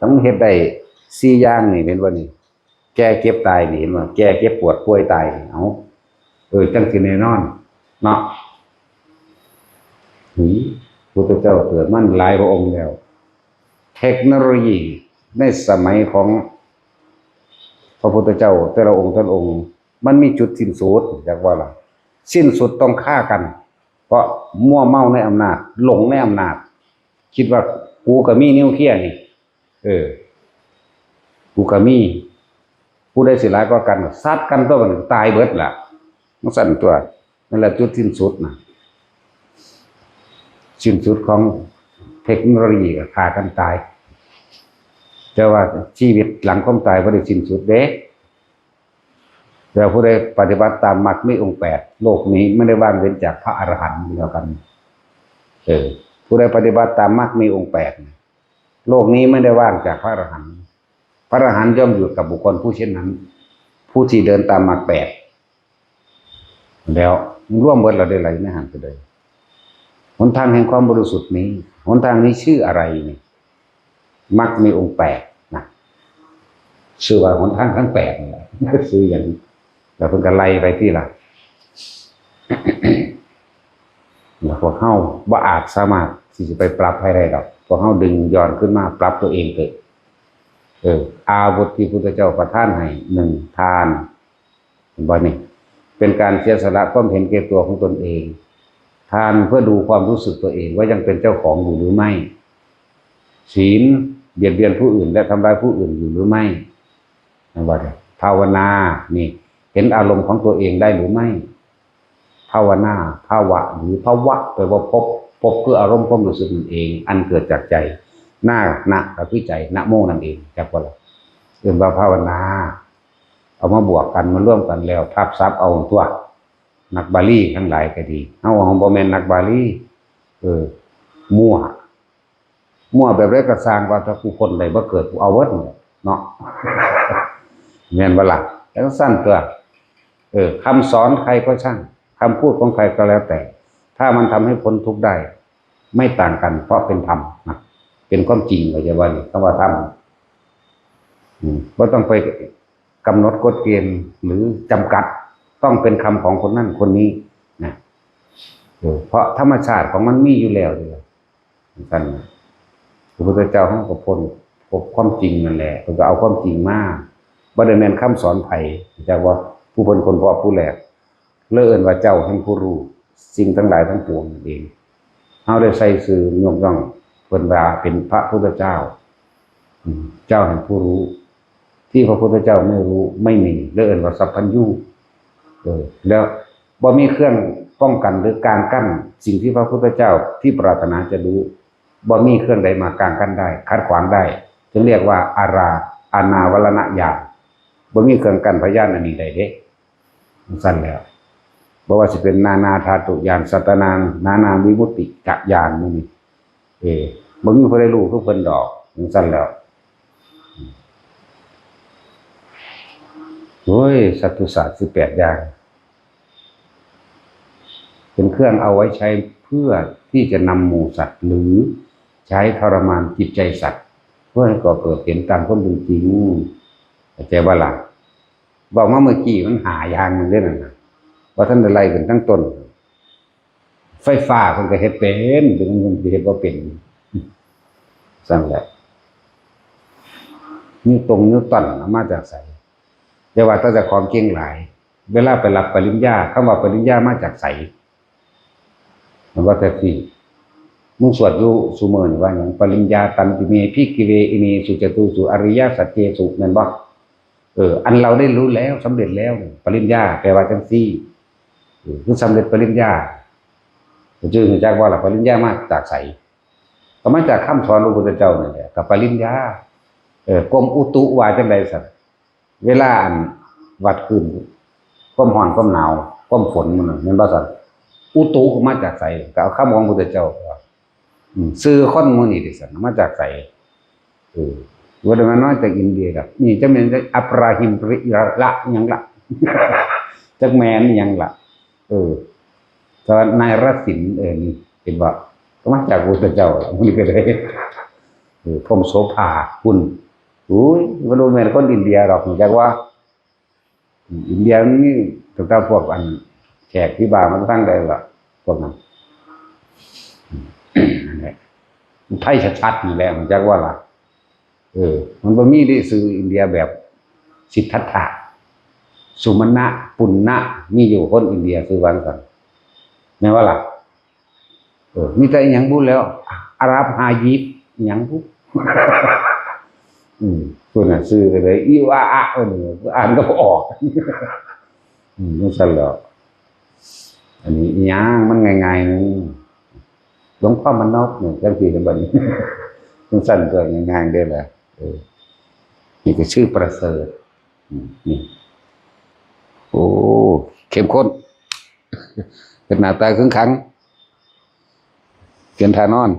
ต้องเฮ็ดได้สี่อย่างนี่ เห็นบ่นี่ แก่เจ็บตายนี่ เห็นบ่ แก่เจ็บปวดป่วยตายนี่ เอ้า เออ จั่งสิแน่นอน เนาะ หือ พุทธเจ้าเกิดมาหลายพระองค์แล้ว เทคโนโลยีในสมัยของพระพุทธเจ้าแต่ละองค์แต่ละองค์ มันมีจุดสิ้นสุด จักว่าล่ะ สิ้นสุดต้องฆ่ากัน เพราะมัวเมาในอำนาจ หลงในอำนาจ คิดว่ากูก็มีนิวเคลียร์นี่ เออ กูก็มี ผู้ใดสิหลายกว่ากัน ซัดกันตั๊ว บัดนี้ตายเบิดล่ะ จั่งซั้นตั๊ว นั่นแหละจุดสิ้นสุดน่ะ สิ้นสุดของเทคโนโลยีก็ฆ่ากันตาย แต่ว่าชีวิตหลังความตายบ่ได้สิ้นสุดเด้ แต่ผู้ใดปฏิบัติตามมรรคมีองค์แปด โลกนี้ไม่ได้ว่างเว้นจากพระอรหันต์ แล้วกัน เออ ผู้ใดปฏิบัติตามมรรคมีองค์แปด โลกนี้ไม่ได้ว่างจากพระอรหันต์ พระอรหันต์ย่อมอยู่กับบุคคลผู้เช่นนั้น ผู้ที่เดินตามมรรคแปด แล้วรวมเบิดแล้วได้หลายในหันก็ได้ หนทางแห่งความบริสุทธิ์นี้ หนทางนี้ชื่ออะไรนี่ มรรคมีองค์แปดนะ ชื่อว่าหนทางทั้งแปดนี่แหละ ชื่ออย่าง แล้วเพิ่นก็ไล่ไปที่ละ แล้วพวกเฮาบ่อาจสามารถที่จะไปปรับให้ได้ดอก พวกเฮาดึงย้อนขึ้นมาปรับตัวเองเถอะ เออ อาวุธที่พุทธเจ้าประทานให้ หนึ่ง ทาน เห็นบ่นี่ เป็นการเสียสละความเห็นแก่ตัวของตนเอง ทานเพื่อดูความรู้สึกตัวเองว่ายังเป็นเจ้าของอยู่หรือไม่ ศีล เบียดเบียนผู้อื่นและทำร้ายผู้อื่นอยู่หรือไม่ เห็นบ่นี่ ภาวนา นี่ เห็นอารมณ์ของตัวเองได้หรือไม่ ภาวนา ภาวะ หรือภวะ แปลว่าพบ พบคืออารมณ์ความรู้สึกนั่นเอง อันเกิดจากใจ นา นะ ก็คือใจ นะโมนั่นเอง จักว่าล่ะ เอิ้นว่าภาวนา เอามาบวกกัน มารวมกันแล้ว ทับศัพท์เอาตั๊ว นักบาลีทั้งหลายก็ดี เฮา เฮาบ่แม่นนักบาลี เออ มั่ว มั่วแบบใดก็ซ่าง ว่าถ้ากูพ้นได้บ่เกิด กูเอาเบิดนั่นแหละเนาะ แม่นบ่ล่ะ? จั่งซั่นตัว เออ คำสอนใครก็ช่าง คำพูดของใครก็แล้วแต่ ถ้ามันทำให้พ้นทุกข์ได้ ไม่ต่างกัน เพราะเป็นธรรมนะ เป็นความจริง เข้าใจบ่นี่ คำว่าธรรม อืม บ่ต้องไปกำหนดกฎเกณฑ์หรือจำกัด ต้องเป็นคำของคนนั้นคนนี้นะ เออ เพราะธรรมชาติของมันมีอยู่แล้วนี่แหละ ซั่นน่ะ พระพุทธเจ้าเฮาก็พ้น พบความจริงนั่นแหละ เพิ่นก็เอาความจริงมา บ่ได้แม่นคำสอนไผ จักว่าผู้เพิ่นค้นพบผู้แรก เลยเอิ้นว่าเจ้าแห่งผู้รู้ สิ่งทั้งหลายทั้งปวงนั่นเอง เฮาได้ใส่ชื่อยกย่องเพิ่นว่าเป็นพระพุทธเจ้า อืม เจ้าแห่งผู้รู้ ที่พระพุทธเจ้าไม่รู้ไม่มี เลยเอิ้นว่าสัพพัญญู เออ แล้วบ่มีเครื่องป้องกันหรือการกั้นสิ่งที่พระพุทธเจ้าที่ปรารถนาจะรู้ บ่มีเครื่องใดมาก้างกั้นได้ ขัดขวางได้ จึงเรียกว่าอารา อนาวรณญาณ บ่มีเครื่องกั้นพยานอันนี้ได้เด้ ซั่นแล้ว บ่ว่าสิเป็นนานาธาตุญาณ สัตตานัง นานาวิมุตติญาณหมู่นี้ เออ บ่มีผู้ใดรู้คือเพิ่นดอก ซั่นแล้ว โอ้ย สัตตุศาสตร์สิบแปดอย่าง เป็นเครื่องเอาไว้ใช้เพื่อที่จะนำหมู่สัตว์ หรือใช้ทรมานจิตใจสัตว์ เพื่อให้ก่อเกิดเห็นตามความเป็นจริง เข้าใจบ่ล่ะ? เว้ามาเมื่อกี้มันห้าอย่างหนึ่งเด้อนั่นน่ะ บ่ทันได้ไล่ขึ้นทั้งต้น ไฟฟ้าเพิ่นก็เฮ็ดเป็น เป็นหยังเพิ่นสิเฮ็ดบ่เป็น ซั่นแหละ นิวตงนิวตันเอามาจากไส? อย่าว่าแต่เจ้าของเก่งหลาย เวลาไปรับปริญญา คำว่าปริญญามาจากไส? มันว่าแต่สิ มึงสวดอยู่ซุมื้อนี่ว่าหยัง? ปริญญาตันติเม ภิกขิเว อิเมสุจตุสุ อริยสัจเจสุ แม่นบ่? เออ อันเราได้รู้แล้ว สำเร็จแล้ว ปริญญาแปลว่าจั่งซี้ เออ คือสำเร็จปริญญา จื้อรู้จักบ่ล่ะ ปริญญามาจากไส? ก็มาจากคำสอนพระพุทธเจ้านั่นแหละ ก็ปริญญา เออ กรมอุตุว่าจั่งใดซั่น? เวลาอันวัดคลื่น ความร้อน ความหนาว ความฝนมันน่ะ แม่นบ่ซั่น? อุตุมาจากไส? ก็เอาคำของพระพุทธเจ้า อืม ชื่อคนหมู่นี้เด้ซั่น มาจากไส? เออ บ่ได้มาน้อยจากอินเดียดอก นี่จักแม่นอับราฮิม ละ หยังละ จักแม่นหยังละ เออ แต่ว่านายรสิน เออ นี่เห็นบ่ ก็มาจากพระพุทธเจ้าล่ะ มันก็เลย เออ พรหมโสภา คุณ โอ้ย บ่รู้แม่นคนอินเดียดอก จักว่า อืม อินเดียมันมีตั้งแต่พวกอันแขกที่บ้านมันตั้งใดล่ะ พวกนั้น อืม นั่นแหละ ไทยชัดๆนี่แหละ มันจักว่าล่ะ เออ มันบ่มีที่ชื่ออินเดียแบบสิทธัตถะ สุมาณะ ปุณณะ มีอยู่คนอินเดียชื่อว่าซั่น แม่นว่าล่ะ? เออ มีแต่อิหยังบุแล้ว อาหรับฮายิบอิหยังบุ อืม คุณน่ะ ชื่อก็เลย อิวาอะ เออ อ่านก็บ่ออก อืม จั่งซั่นแหล้ว อันนี้อิหยังมันง่ายๆนึง หลวงพ่อมานพเนี่ย จั่งซี่กันบัดนี้ จั่งซั่นก็ง่ายๆเด้อล่ะ เออ นี่ก็ชื่อประเสริฐ อืม นี่ โอ้ เข้มข้น เป็นหน้าตาขึงขัง เปลี่ยนท่านอน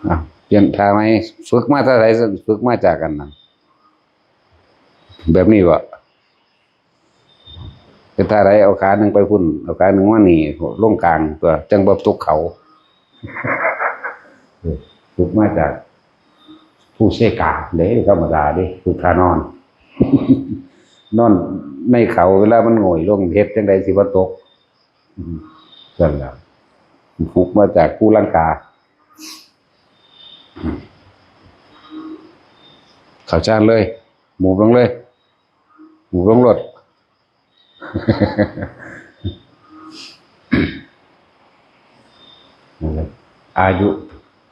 อ่ะ เปลี่ยนท่าใหม่ ฝึกมาเท่าไหร่ ฝึกมาจากอันนั้น แบบนี้บ่ เป็นท่าใด เอาขาหนึ่งไปพุ้น เอาขาหนึ่งมานี่ ลงกลางตัว จั่งบ่ตกเขา ฝึกมาจากผู้เสกาเด้ ธรรมดาเด้ ฝึกท่านอน นอนในเขา เวลามันโง่ยลง เฮ็ดจั่งใดสิบ่ตก อืม นั่นล่ะ ฝึกมาจากภูลังกา เข้าฌานเลย หมูบลงเลย หมูบลงโลด นั่นแหละ อายุ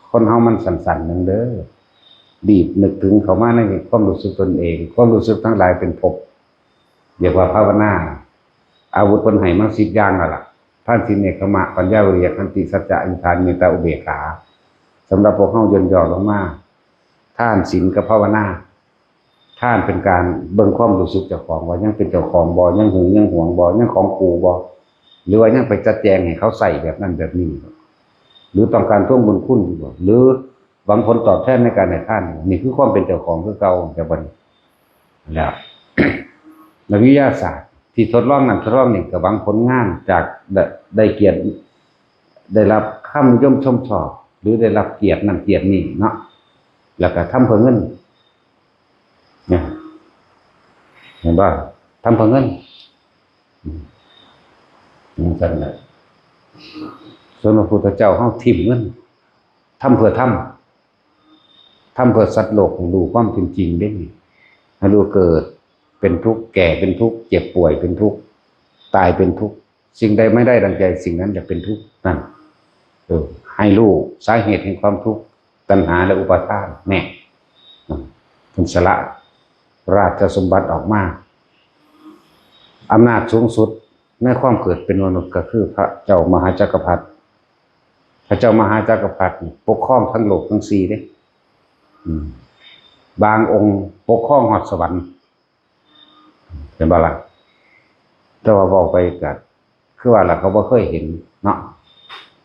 คนเฮามันสั้นๆหนึ่งเด้อ รีบนึกถึงเข้ามาในความรู้สึกตนเอง ความรู้สึกทั้งหลายเป็นภพ เรียกว่าภาวนา อาวุธเพิ่นให้มาสิบอย่างแล้วล่ะ ทาน ศีล เนกขัมมะ ปัญญา วิริยะ ขันติ สัจจะ อธิษฐาน เมตตา อุเบกขา สำหรับพวกเฮาย่นย่อลงมา ทาน ศีล กับภาวนา ทานเป็นการเบิ่งความรู้สึกเจ้าของว่ายังเป็นเจ้าของบ่ ยังหึงยังหวงบ่ ยังของกูบ่ หรือว่ายังไปจัดแจงให้เขาใส่แบบนั้นแบบนี้ หรือต้องการทวงบุญคุณอยู่บ่ หรือหวังผลตอบแทนในการให้ทาน นี่คือความเป็นเจ้าของคือเก่า แต่บัดนี้แล้ว นักวิทยาศาสตร์ที่ทดลองนั่นทดลองนี่ก็หวังผลงานจากได้ได้เกียรติ ได้รับคำยมชมชอบ หรือได้รับเกียรตินั่นเกียรตินี่เนาะ แล้วก็ทำเพื่อเงิน เนี่ย เห็นบ่ ทำเพื่อเงิน อืมจังซั่นแหละ ส่วนพระพุทธเจ้าเฮาทิ่มเงิน ทำเพื่อทำ ทำเพื่อสัตว์โลกให้รู้ความเป็นจริงเด้ ให้รู้เกิดเป็นทุกข์ แก่เป็นทุกข์ เจ็บป่วยเป็นทุกข์ ตายเป็นทุกข์ สิ่งใดไม่ได้ดังใจ สิ่งนั้นจะเป็นทุกข์ นั่น เออ ให้รู้สาเหตุแห่งความทุกข์ ตัณหาและอุปาทาน แน่ อืม เพิ่นสละราชสมบัติออกมา อำนาจสูงสุดในความเกิดเป็นมนุษย์ก็คือพระเจ้ามหาจักรพรรดิ พระเจ้ามหาจักรพรรดินี่ปกครองทั้งโลกทั้งสี่เด้ อืม บางองค์ปกครองฮอดสวรรค์ เห็นบ่ล่ะ แต่ว่าเว้าไปก็คือว่าล่ะ เขาบ่เคยเห็นเนาะ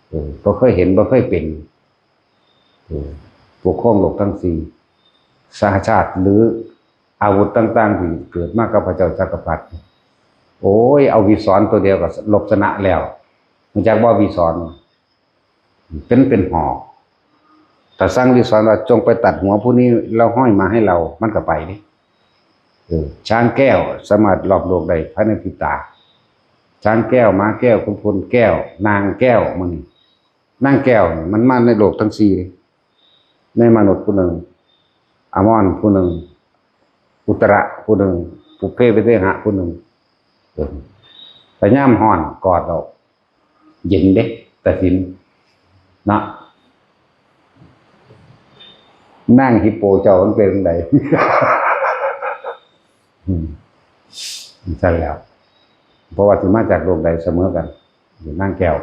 เออ บ่เคยเห็น บ่เคยเป็น เออ ปกครองโลกทั้งสี่ สหชาติ หรืออาวุธต่างๆที่เกิดมากับพระเจ้าจักรพรรดิ โอ้ย เอาวิสรตัวเดียวก็ลบชนะแล้ว รู้จักบ่วิสร เป็น เป็นหอก ถ้าสั่งวิสรว่าจงไปตัดหัวผู้นี้แล้วห้อยมาให้เรา มันก็ไปเด้ เออ ช้างแก้วสามารถรอบโลกได้ภายในพริบตา ช้างแก้ว ม้าแก้ว ขุนพลแก้ว นางแก้ว มันนี่ นางแก้วนี่มันมาในโลกทั้งสี่เด้ ในมนุษย์ผู้หนึ่ง อมรผู้หนึ่ง อุตระผู้หนึ่ง ปุพเพวิเทหะผู้หนึ่ง เออ แต่ยามฮ้อนกอดเอา เย็นเด้ ตัดสิน เนาะ นางฮิปโปเจ้ามันเป็นจั่งใด อืม ซั่นแล้ว เพราะว่าสิมาจากโลกใดเสมอกัน อยู่นางแก้ว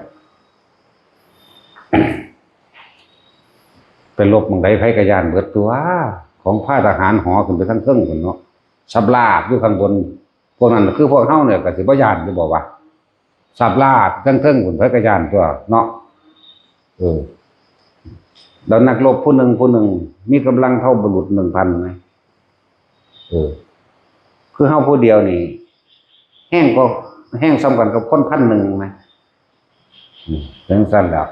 ไปรบหม่องใดไผก็ย้านเบิดตั๊ว ของพาทหารหอขึ้นไปทางเทิงพู้นเนาะ สาบลาบอยู่ข้างบน พวกนั้นคือพวกเฮาเนี่ยก็สิบ่ย้านอยู่บ่วะ สาบลาบทางเทิงพู้นไผก็ย้านตั๊วเนาะ เออ แล้วนักรบผู้หนึ่งผู้หนึ่ง มีกำลังเท่าบุรุษหนึ่งพันไหม เออ คือเฮาผู้เดียวนี่ แฮงก็ แฮงส่ำกันกับคนพันหนึ่งไหม อืม จั่งซั่นแหล้ว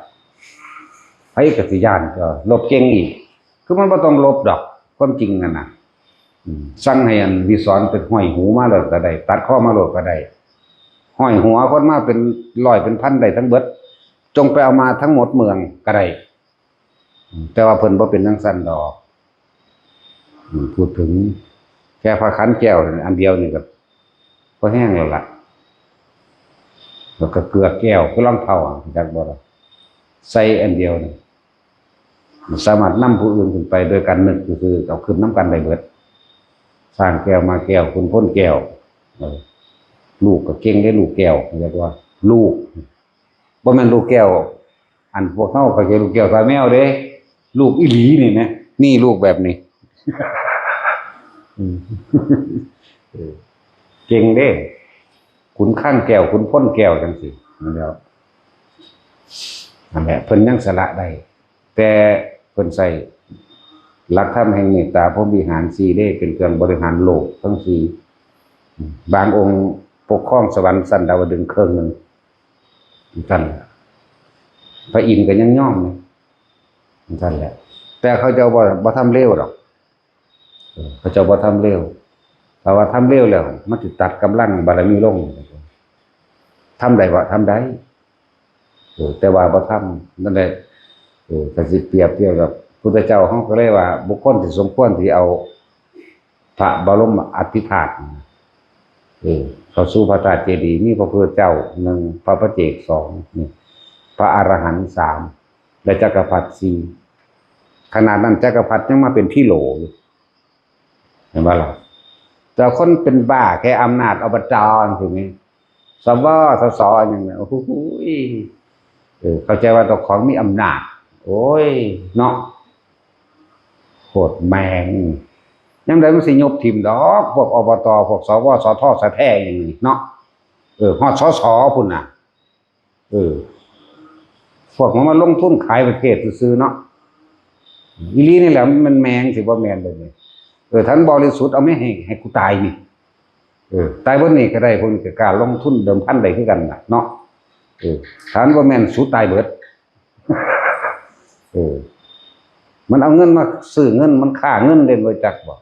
ไผก็สิย้านตั๊ว รบเก่งอีก คือมันบ่ต้องรบดอก ความจริงนั่นน่ะ อืม สั่งให้อันวิสรไปห้อยหูมาโลดก็ได้ ตัดคอมาโลดก็ได้ ห้อยหัวคนมาเป็นร้อยเป็นพันได้ทั้งเบิด จงไปเอามาทั้งหมดเมืองก็ได้ อืม แต่ว่าเพิ่นบ่เป็นจั่งซั่นดอก อืม พูดถึงแค่ผ้าขันแก้วอันเดียวนี่ก็พอแฮงแล้วล่ะ แล้วก็เกลือแก้วคือรองเท้าอะ รู้จักบ่ล่ะ ใส่อันเดียวนี่ มันสามารถนำผู้อื่นขึ้นไปโดยการนึกซื่อๆ เอาขึ้นนำกันได้เบิด ช้างแก้ว ม้าแก้ว ขุนพลแก้ว เออ ลูกก็เก่งเด้ ลูกแก้ว เรียกว่า ลูก บ่แม่นลูกแก้ว อันพวกเฮาเข้าใจลูกแก้วตาแมวเด้ ลูกอีหลีนี่นะ นี่ลูกแบบนี้ อืม เออ เก่งเด้ ขุนข้างแก้ว ขุนพลแก้วจั่งซี้ นั่นแหละ นั่นแหละ เพิ่นยังสละได้ แต่เพิ่นใช้หลักธรรมแห่งเมตตาพรหมวิหารสี่เด้ เป็นเครื่องบริหารโลกทั้งสี่ บางองค์ปกครองสวรรค์ชั้นดาวดึงส์เครื่องหนึ่ง ท่าน พระอินทร์ก็ยังยอมนะ ท่านแหละ แต่เขาเจ้าบ่ บ่ทำเลวดอก เออ เขาเจ้าบ่ทำเลว ถ้าว่าทำเลวแล้ว มันสิตัดกำลังบารมีลง ทำได้บ่ ทำได้ เออ แต่ว่าบ่ทำ นั่นแหละ เออ ถ้าสิเปรียบเทียบกับพุทธเจ้า เฮาก็เลยว่า บุคคลที่สมควรที่เอาพระบรมอธิธาตุ เออ เข้าสู่พระธาตุเจดีย์ มีพระพุทธเจ้าหนึ่ง พระปัจเจกสอง นี่ พระอรหันต์สาม และจักรพรรดิสี่ ขนาดนั้นจักรพรรดิยังมาเป็นพีโหลอยู่ เห็นบ่ล่ะ แต่คนเป็นบ้าแค่อำนาจ อบจ จั่งซี้ สว สส หยังเนี่ย โอ้โหย เออ เข้าใจว่าเจ้าของมีอำนาจ โอ้ย เนาะ โคตรแม่ง ยามใดมันสิยบถิ่มดอก พวก อบต พวก สว สท สแท้อย่างนี้เนาะ เออ ฮอด สส พุ้นน่ะ เออ พวกมันมาลงทุนขายประเทศซื่อๆเนาะ อีหลีนี่แหละมันแม่นสิบ่แม่นเลยนี่ เออ ท่านบริสุทธิ์เอาไม่ให้ให้กูตายนี่ เออ ตายบ่นี่ก็ได้ พวกนี้ก็กล้าลงทุนเดิมพันได้คือกันน่ะเนาะ เออ ท่านบ่แม่นสูตายเบิด เออ มันเอาเงินมาซื้อเงิน มันฆ่าเงินเด่นไว้จักบ่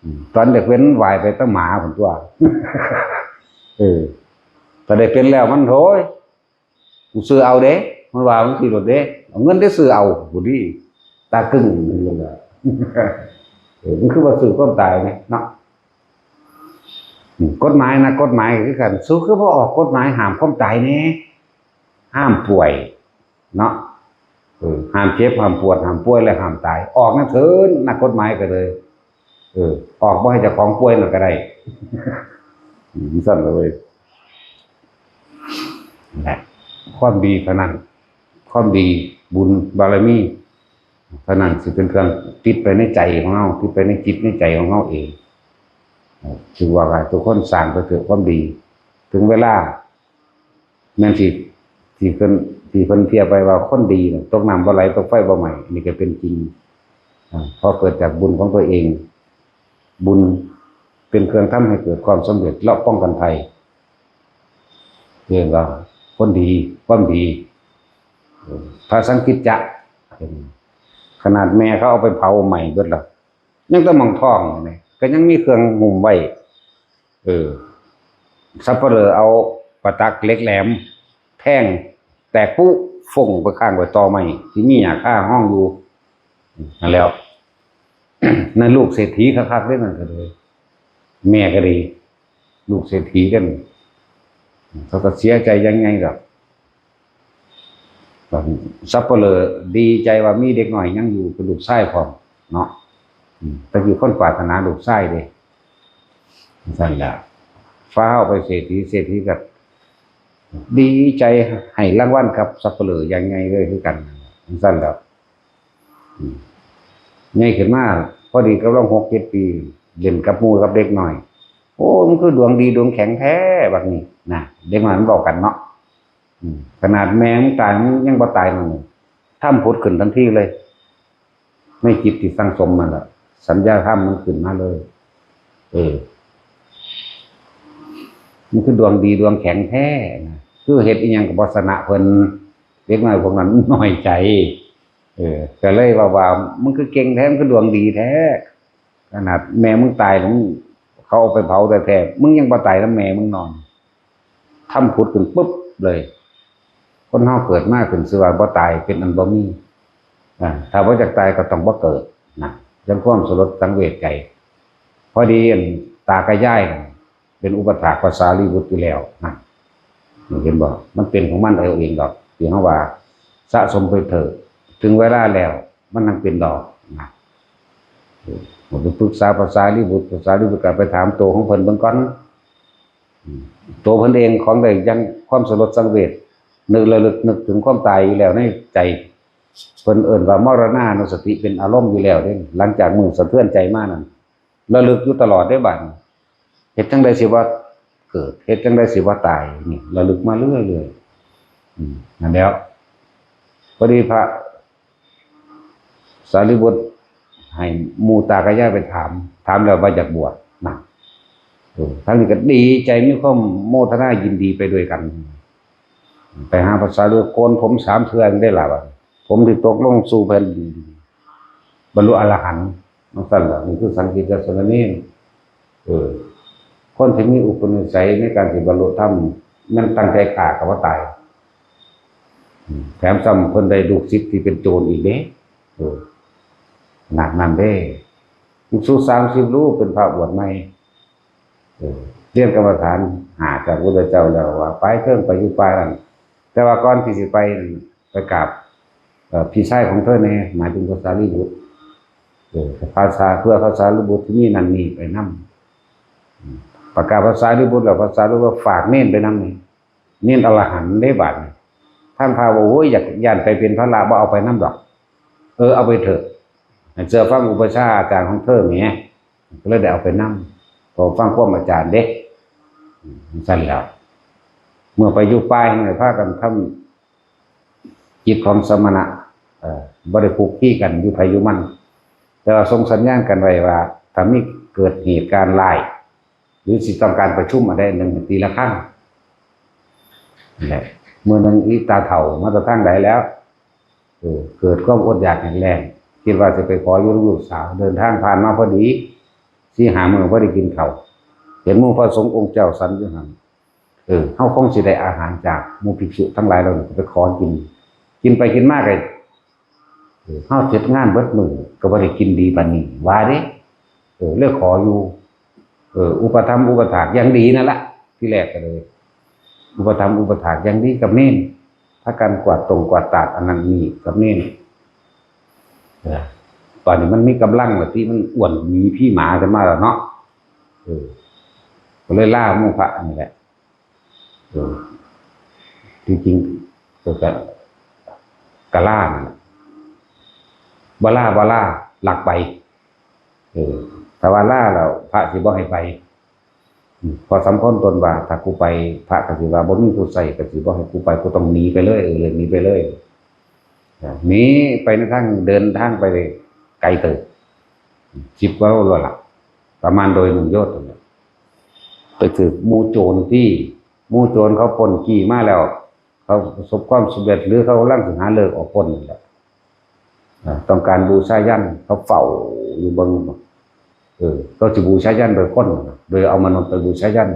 อืม ตอนเด็กเว้นวายไปตั้งหมาผมตัว เออ แต่ได้เป็นแล้วมันโถย กูซื้อเอาเด้ มันว่ามันขี่รถเด้ เอาเงินได้ซื้อเอา กูดี ตาครึ่งอยู่เลย เออ มันคือว่าซื้อความตายเนี่ยเนาะ อืม กฎหมายนะ กฎหมายคือกัน สู้คือบ่ออกกฎหมายห้ามความตายแน่ ห้ามป่วย เนาะ เออ ห้ามเจ็บ ห้ามปวด ห้ามป่วย และห้ามตาย ออกนั่นเถิน นักกฎหมายก็เลย เออ ออกบ่ให้เจ้าของป่วยนั่นก็ได้ อืม สั่นเลย นั่นแหละ ความดีเท่านั้น ความดี บุญ บารมี เท่านั้นสิเป็นเครื่องติดไปในใจของเรา ติดไปในจิตในใจของเราเอง เออ ถือว่าทุกคนสร้างไปเถอะความดี ถึงเวลา แม่นสิ ที่เพิ่น ที่เพิ่นเปรียบไว้ว่าคนดีน่ะ ตกน้ำบ่ไหล ตกไฟบ่ไหม้ อันนี้ก็เป็นจริง อ่า เพราะเกิดจากบุญของตัวเอง บุญเป็นเครื่องทำให้เกิดความสำเร็จและป้องกันภัย เรียกว่าคนดี ความดี เออ พระสังกิจจะ ขนาดแม่เขาเอาไปเผาไหม้เบิดแล้ว ยังแต่หม่องท้องนี่ ก็ยังมีเครื่องหุ้มไว้ เออ สัปเหร่อเอาประตักเหล็กแหลม แทงแตกปุ๊ ฟงไปข้างไว้ตอไม้ ที่มีหญ้าคาห้องอยู่ นั่นแล้ว นั่นลูกเศรษฐีคักๆเด้ นั่นก็เลย แม่ก็ดี ลูกเศรษฐีกัน เขาก็เสียใจยังไงดอก บัดสัปเหร่อดีใจว่ามีเด็กน้อยยังอยู่ เป็นลูกชายพร้อมเนาะ อืม แต่คือคนปรารถนาลูกชายเด้ ซั่นล่ะ ฟ้าวไปเศรษฐี เศรษฐีก็ดีใจให้รางวัลกับสัปเหร่ออย่างไงเลยคือกัน ซั่นล่ะ อืม ใหญ่ขึ้นมา พอดีกำลังหกเจ็ดปี เล่นกับหมู่กับเด็กน้อย โอ้ มันคือดวงดีดวงแข็งแท้ บัดนี้นะ เด็กน้อยมันบอกกันเนาะ อืม ขนาดแม่มึงตาย มึงยังบ่ตาย มันทำผุดขึ้นทันทีเลย ไม่จิตที่สั่งสมมันละ สัญญาธรรมมันขึ้นมาเลย เออ มันคือดวงดีดวงแข็งแท้นะ คือเฮ็ดอีหยังก็บ่ชนะเพิ่น เด็กน้อยพวกนั้นน้อยใจ เออ ก็เลยว่า ว่า มึงคือเก่งแท้ มึงคือดวงดีแท้ ขนาดแม่มึงตายแล้วมึง เขาเอาไปเผาแท้ๆ มึงยังบ่ตายนำแม่มึงนอน ทำผุดขึ้นปุ๊บเลย คนเฮาเกิดมาขึ้นชื่อว่าบ่ตาย เป็นอันบ่มี อ่า ถ้าบ่อยากตายก็ต้องบ่เกิดนะ จั่งความสลดสังเวชใจ พอดีอันตากับยายนั่นเป็นอุปถากพระสารีบุตรอยู่แล้วนะ เห็นบ่ มันเป็นของมันเอาเองดอก ที่เฮาว่าสะสมไปเถอะ ถึงเวลาแล้ว มันนั่งเป็นดอกนะ เออ ผมไปปรึกษาพระสารีบุตร พระสารีบุตรก็ไปถามตัวของเพิ่นเบิ่งก่อน อืม ตัวเพิ่นเองของได้ยังความสลดสังเวช นึกระลึกนึกถึงความตายอยู่แล้วในใจ เพิ่นเอิ้นว่ามรณานุสติเป็นอารมณ์อยู่แล้วเด้ หลังจากมื้อสะเทือนใจมานั่น ระลึกอยู่ตลอดเด้บัดนี้ เฮ็ดจั่งใดสิบ่เกิด เฮ็ดจั่งใดสิบ่ตาย นี่ระลึกมาเรื่อยๆ อืม นั่นแหล้ว พอดีพระสารีบุตรให้หมู่ตากับยายไปถาม ถามแล้วว่าอยากบวชนะ เออ ทั้งนี้ก็ดีใจมีความโมทนายินดีไปด้วยกัน ไปหาพระสารีบุตร โกนผมสามเทื่อได้ล่ะว่า ผมที่ตกลงสู่แผ่นดิน บรรลุอรหันต์ นั่นสั่นล่ะ นี่คือสังกิจจสามเณร เออ คนที่มีอุปนิสัยในการสิบรรลุธรรม มันตั้งใจฆ่าก็บ่ตาย อืม แถมซ้ำเพิ่นได้ลูกศิษย์ที่เป็นโจรอีกเด้ เออ หนักนั่นเด้ ภิกษุสามสิบรูปเป็นพระบวชใหม่ เออ เรียนกรรมฐานหาจากพระพุทธเจ้าแล้วว่า ไปเถิง ไปอยู่ป่านั่น แต่ว่าก่อนที่สิไปนั่น ไปกราบ เอ่อ พี่ชายของเธอแน่ หมายถึงพระสารีบุตร เออ ภาษา เพื่อพระสารีบุตรที่มีนั่นนี่ไปนำ อืม ไปกราบพระสารีบุตรแล้ว พระสารีบุตรฝากเณรไปนำนี่ เณรอรหันต์เด้บัดนี้ ท่านพาว่า โอ้ย อยาก ย้านไปเป็นภาระ บ่เอาไปนำดอก เออ เอาไปเถอะ ให้เชื่อฟังอุปัชฌาย์อาจารย์ของเธอแหม ก็เลยได้เอาไปนำ ก็ฟังความอาจารย์เด้ อืม ซั่นแหล้ว เมื่อไปอยู่ป่าแห่งใดพากันทำจิตของสมณะ เอ่อ บ่ได้คุกคีกัน อยู่ไผอยู่มัน แต่ว่าส่งสัญญาณกันไว้ว่า ถ้ามีเกิดเหตุการณ์ร้าย หรือสิต้องการประชุมอันใดอันหนึ่ง ตีระฆัง นั่นแหละ มื้อหนึ่งอีตาเฒ่ามาแต่ทางใดแล้ว เออ เกิดความอดอยากแห้งแล้ง คิดว่าสิไปขออยู่นำลูกสาว เดินทางผ่านมาพอดี สี่ห้ามื้อพอได้กินข้าว เห็นหมู่พระสงฆ์องค์เจ้าสันอยู่หั่น เออ เฮาคงสิได้อาหารจากหมู่ภิกษุทั้งหลายเหล่านี้ ก็ไปขอกิน กินไปกินมาก็ เออ เฮาเฮ็ดงานเบิดมื้อก็บ่ได้กินดีปานนี้ ว่าเด้ เออ เลยขออยู่ เออ อุปถัมภ์อุปถากอย่างดีนั่นละ ทีแรกก็เลย อุปถัมภ์อุปถากอย่างดีกับเณร พากันกวาดตรงกวาดตาดอันนั้นนี่กับเณร เออ บัดนี้มันมีกำลังแล้ว ที่มันอ้วนหมีพี่หมาขึ้นมาแล้วเนาะ เออ ก็เลยลาหมู่พระนี่แหละ เออ จริงๆ ก็กะ กะลานั่นแหละ บ่ลา บ่ลา ลักไป เออ ถ้าว่าลาแล้ว พระสิบ่ให้ไป อืม พอสำคัญตนว่า ถ้ากูไป พระก็สิว่า บ่มีผู้ใส่ ก็สิบ่ให้กูไป กูต้องหนีไปเลย เออ เลยหนีไปเลย อ่า หนีไปในทาง เดินทางไปไกลเติบ สิบกว่าโลแล้วล่ะ ประมาณดอยหนึ่งโยชน์นั่นแหละ ไปถืกหมู่โจรที่ หมู่โจรเขาปล้นจี้มาแล้ว เขาประสบความสำเร็จ หรือเขากำลังสิหาฤกษ์ออกปล้นนั่นแหละ อ่า ต้องการบูชายัญ เขาเฝ้าอยู่เบิ่ง เออ เขาสิบูชายัญโดยคน โดยเอามนุษย์ไปบูชายัญ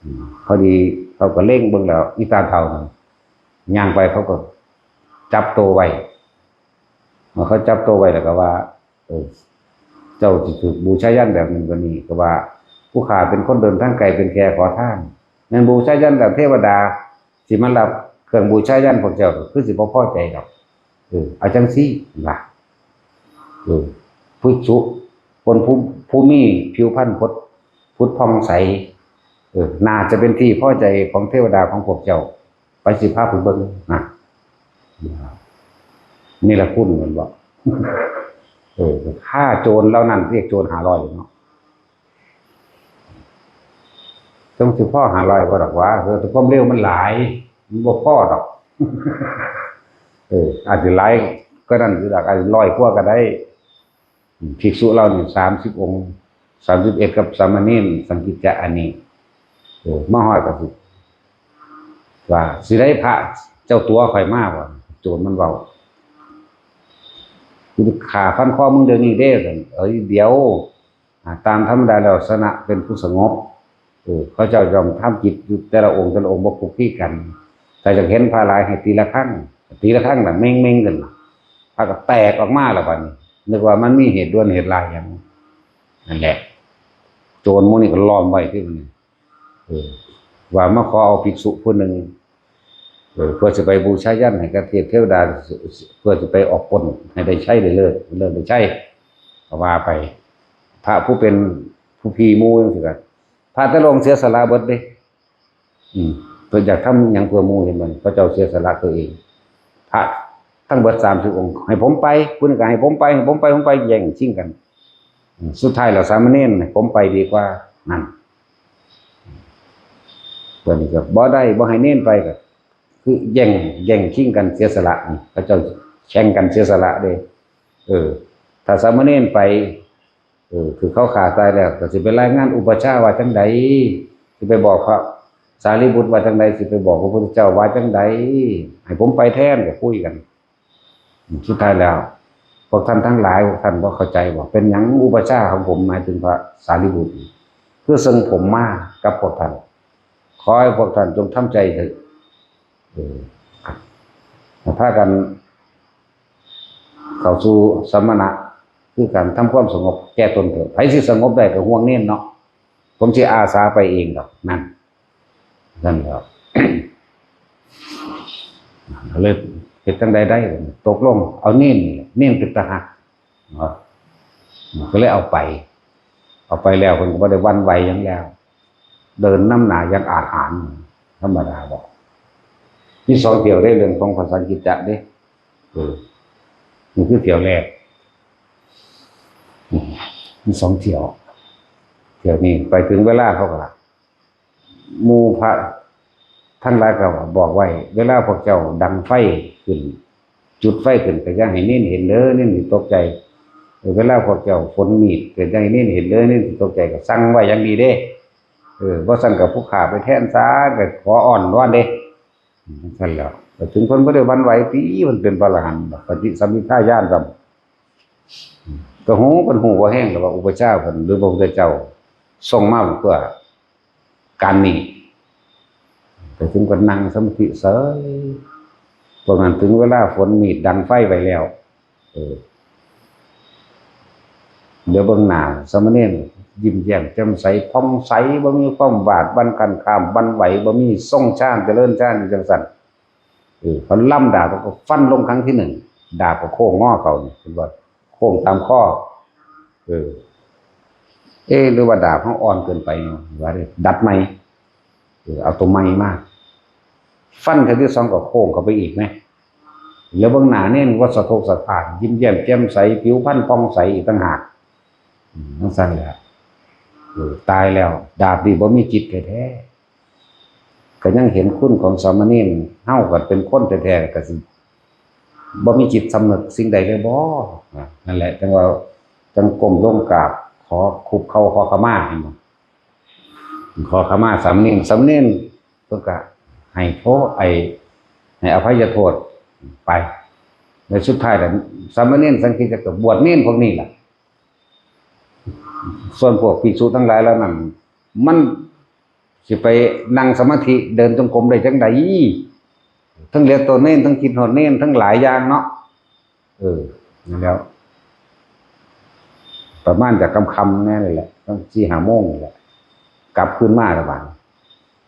อืม พอดีเขาก็เล็งเบิ่งแล้ว อีตาเฒ่านั่นย่างไป เขาก็จับตัวไว้ เมื่อเขาจับตัวไว้แล้วก็ว่า เออ เจ้าสิถืกบูชายัญแบบนั้นแบบนี้ ก็ว่า ผู้ข้าเป็นคนเดินทางไกล เป็นแขกขอทาน แม่นบูชายัญแบบเทวดา สิมารับเครื่องบูชายัญพวกเจ้า ก็คือสิบ่พอใจดอก เออ เอาจังซี่ล่ะ เออ ภิกษุ คนผู้ ผู้มีผิวพรรณผด ผุดผ่องใส เออ น่าจะเป็นที่พอใจของเทวดาของพวกเจ้า ไปสิพาไปเบิ่งนะ นี่ละคุณ มันบอก เออ ฆ่าโจรเหล่านั้น เรียกโจรห้าร้อยเนาะ ต้องสิพอห้าร้อยบ่ดอกวะ เออ แต่ความเร็วมันหลาย มันบ่พอดอก เออ อาจสิหลายก็นั้นอยู่ดอก อาจสิร้อยกว่าก็ได้ ภิกษุเหล่านี้สามสิบองค์ สามสิบเอ็ด กับสามเณรสังกิจจะอันนี้ เออ มาฮอดก็สิว่า สิได้พระเจ้าตัวข่อยมาบ่ โจรมันเว้า กูสิฆ่าฟันคอมึงเดี๋ยวนี้เด้ ซั่น เอ้ย เดี๋ยว อ่า ตามธรรมดาแล้วสมณะเป็นผู้สงบ เออ เขาเจ้าย่อมทำกิจอยู่แต่ละองค์แต่ละองค์บ่คุกคีกัน ถ้าอยากเห็นพระหลายให้ตีระฆัง ตีระฆังน่ะเม้งๆ กันน่ะ พระก็แตกออกมาแล้วบัดนี้ นึกว่ามันมีเหตุด่วนเหตุร้ายหยัง นั่นแหละ โจรหมู่นี้ก็ล้อมไว้ที่มัน เออ ว่ามาขอเอาภิกษุผู้หนึ่ง เออ เพื่อสิไปบูชายัญให้กับเทพเทวดา เพื่อสิไปออกปล้นให้ได้ชัยได้เลิศ เลิศได้ชัย ก็ว่าไป พระผู้เป็นผู้พี่หมู่จังซี้ก็ พระแต่ละองค์เสียสละเบิดเด้ อืม เพิ่นอยากทำหยังเพื่อหมู่ เห็นบ่ พระเจ้าเสียสละตัวเอง พระทั้งเบิดสามสิบองค์ ให้ผมไป ผู้หนึ่งก็ให้ผมไป ให้ผมไป ผมไป แย่งชิงกัน อืม สุดท้ายแล้วสามเณรให้ผมไปดีกว่า นั่น เพิ่นก็บ่ได้ บ่ให้เณรไปก็ คือแย่ง แย่งชิงกันเสียสละนี่ พระเจ้าแข่งกันเสียสละเด้ เออ ถ้าสามเณรไป เออ คือเขาฆ่าตายแล้ว ก็สิไปรายงานอุปัชฌาย์ว่าจังใด สิไปบอกพระสารีบุตรว่าจังใด สิไปบอกพระพุทธเจ้าว่าจังใด ให้ผมไปแทน ก็คุยกัน สุดท้ายแล้ว พวกท่านทั้งหลาย พวกท่านบ่เข้าใจบ่ เป็นหยังอุปัชฌาย์ของผม หมายถึงพระสารีบุตร คือส่งผมมากับพวกท่าน ขอให้พวกท่านจงทำใจเถอะ เออ พากันเข้าสู่สมณะ คือการทำความสงบแก่ตนเถอะ ไผสิสงบได้ก็ห่วงเณรเนาะ ผมสิอาสาไปเองดอก นั่น นั่นแหละ เลยเฮ็ดจั่งใดได้ ตกลงเอาเณรนี่แหละ เณรเป็นตาฮัก เนาะ ก็เลยเอาไป เอาไปแล้วเพิ่นก็บ่ได้หวั่นไหวหยังแล้ว เดินนำหน้าอย่างอาถรรพ์ ธรรมดาบ่ มีสองเที่ยวเด้ เรื่องของพระสังกิจจะเด้ เออ นี่คือเที่ยวแรก อืม มีสองเที่ยว เที่ยวนี้ไปถึงเวลาเขาก็ หมู่พระ ทั้งหลายก็บอกไว้ เวลาพวกเจ้าดังไฟขึ้น จุดไฟขึ้นก็อย่าให้เณรเห็นเด้อ เณรสิตกใจ เออ เวลาพวกเจ้าฝนมีดก็อย่าให้เณรเห็นเด้อ เณรสิตกใจ ก็สั่งไว้อย่างดีเด้ เออ บ่ซั้นก็ผู้ข้าไปแทนซะ ก็ขออ้อนวอนเด้ ซั่นแหล้ว ก็ถึงเพิ่นบ่ได้หวั่นไหวติ เพิ่นเป็นพระอรหันต์ดอก ปฏิสัมภิทาญาณซ้ำ ก็ฮู้ เพิ่นฮู้บ่แฮงดอกว่าอุปัชฌาย์เพิ่น หรือพระพุทธเจ้าทรงมาเพื่อการนี้ ก็ถึงก็นั่งสมาธิเสย พวกนั้นถึงเวลาฝนมีดดังไฟไว้แล้ว เออ เหลือเบิ่งหน้าสามเณรยิ้มแย้มแจ่มใส ผ่องใส บ่มีความบาดบั่นคันคามบั่นไหว บ่มีทรงฌานเจริญฌานอยู่จังซั่น เออ เพิ่นลำดาบก็ฟันลงครั้งที่หนึ่ง ดาบก็โค้งงอเข้านี่ เพิ่นว่าโค้งตามข้อ เออ เอ๊ะ หรือว่าดาบเฮาอ่อนเกินไปเนาะ ว่าเด้ ดัดใหม่ เออ เอาตัวใหม่มา ฟันครั้งที่สองก็โค้งเข้าไปอีกนะ แล้วเบิ่งหน้าเณรว่าสะทกสะท้าน ยิ้มแย้มแจ่มใส ผิวพรรณผ่องใสอีกต่างหาก อืม จังซั่นแหละ เออ ตายแล้ว ดาบนี่บ่มีจิตแท้ๆ ก็ยังเห็นคุณของสามเณร เฮาก็เป็นคนแท้ๆ ก็สิบ่มีจิตสำนึกสิ่งใดเลยบ่ อ่ะ นั่นแหละ จังว่า จังก้มลงกราบ ขอคุกเข่าขอขมา เห็นบ่ ขอขมาสามเณร สามเณรเพิ่นก็ให้โทษ ไอ้ ให้อภัยโทษไป ในสุดท้ายแล้ว สามเณรสังกิจจะก็บวชเณรพวกนี้ล่ะ ส่วนพวกภิกษุทั้งหลายเหล่านั้น มันสิไปนั่งสมาธิเดินจงกรมได้จังใด ทั้งเหลียวตัวเณร ทั้งคิดฮอดเณร ทั้งหลายอย่างเนาะ เออ นั่นแหล้ว ประมาณจะค่ำๆ แน่เลยแหละ ตั้งสี่ห้าโมงนี่แหละ กลับคืนมาละบาด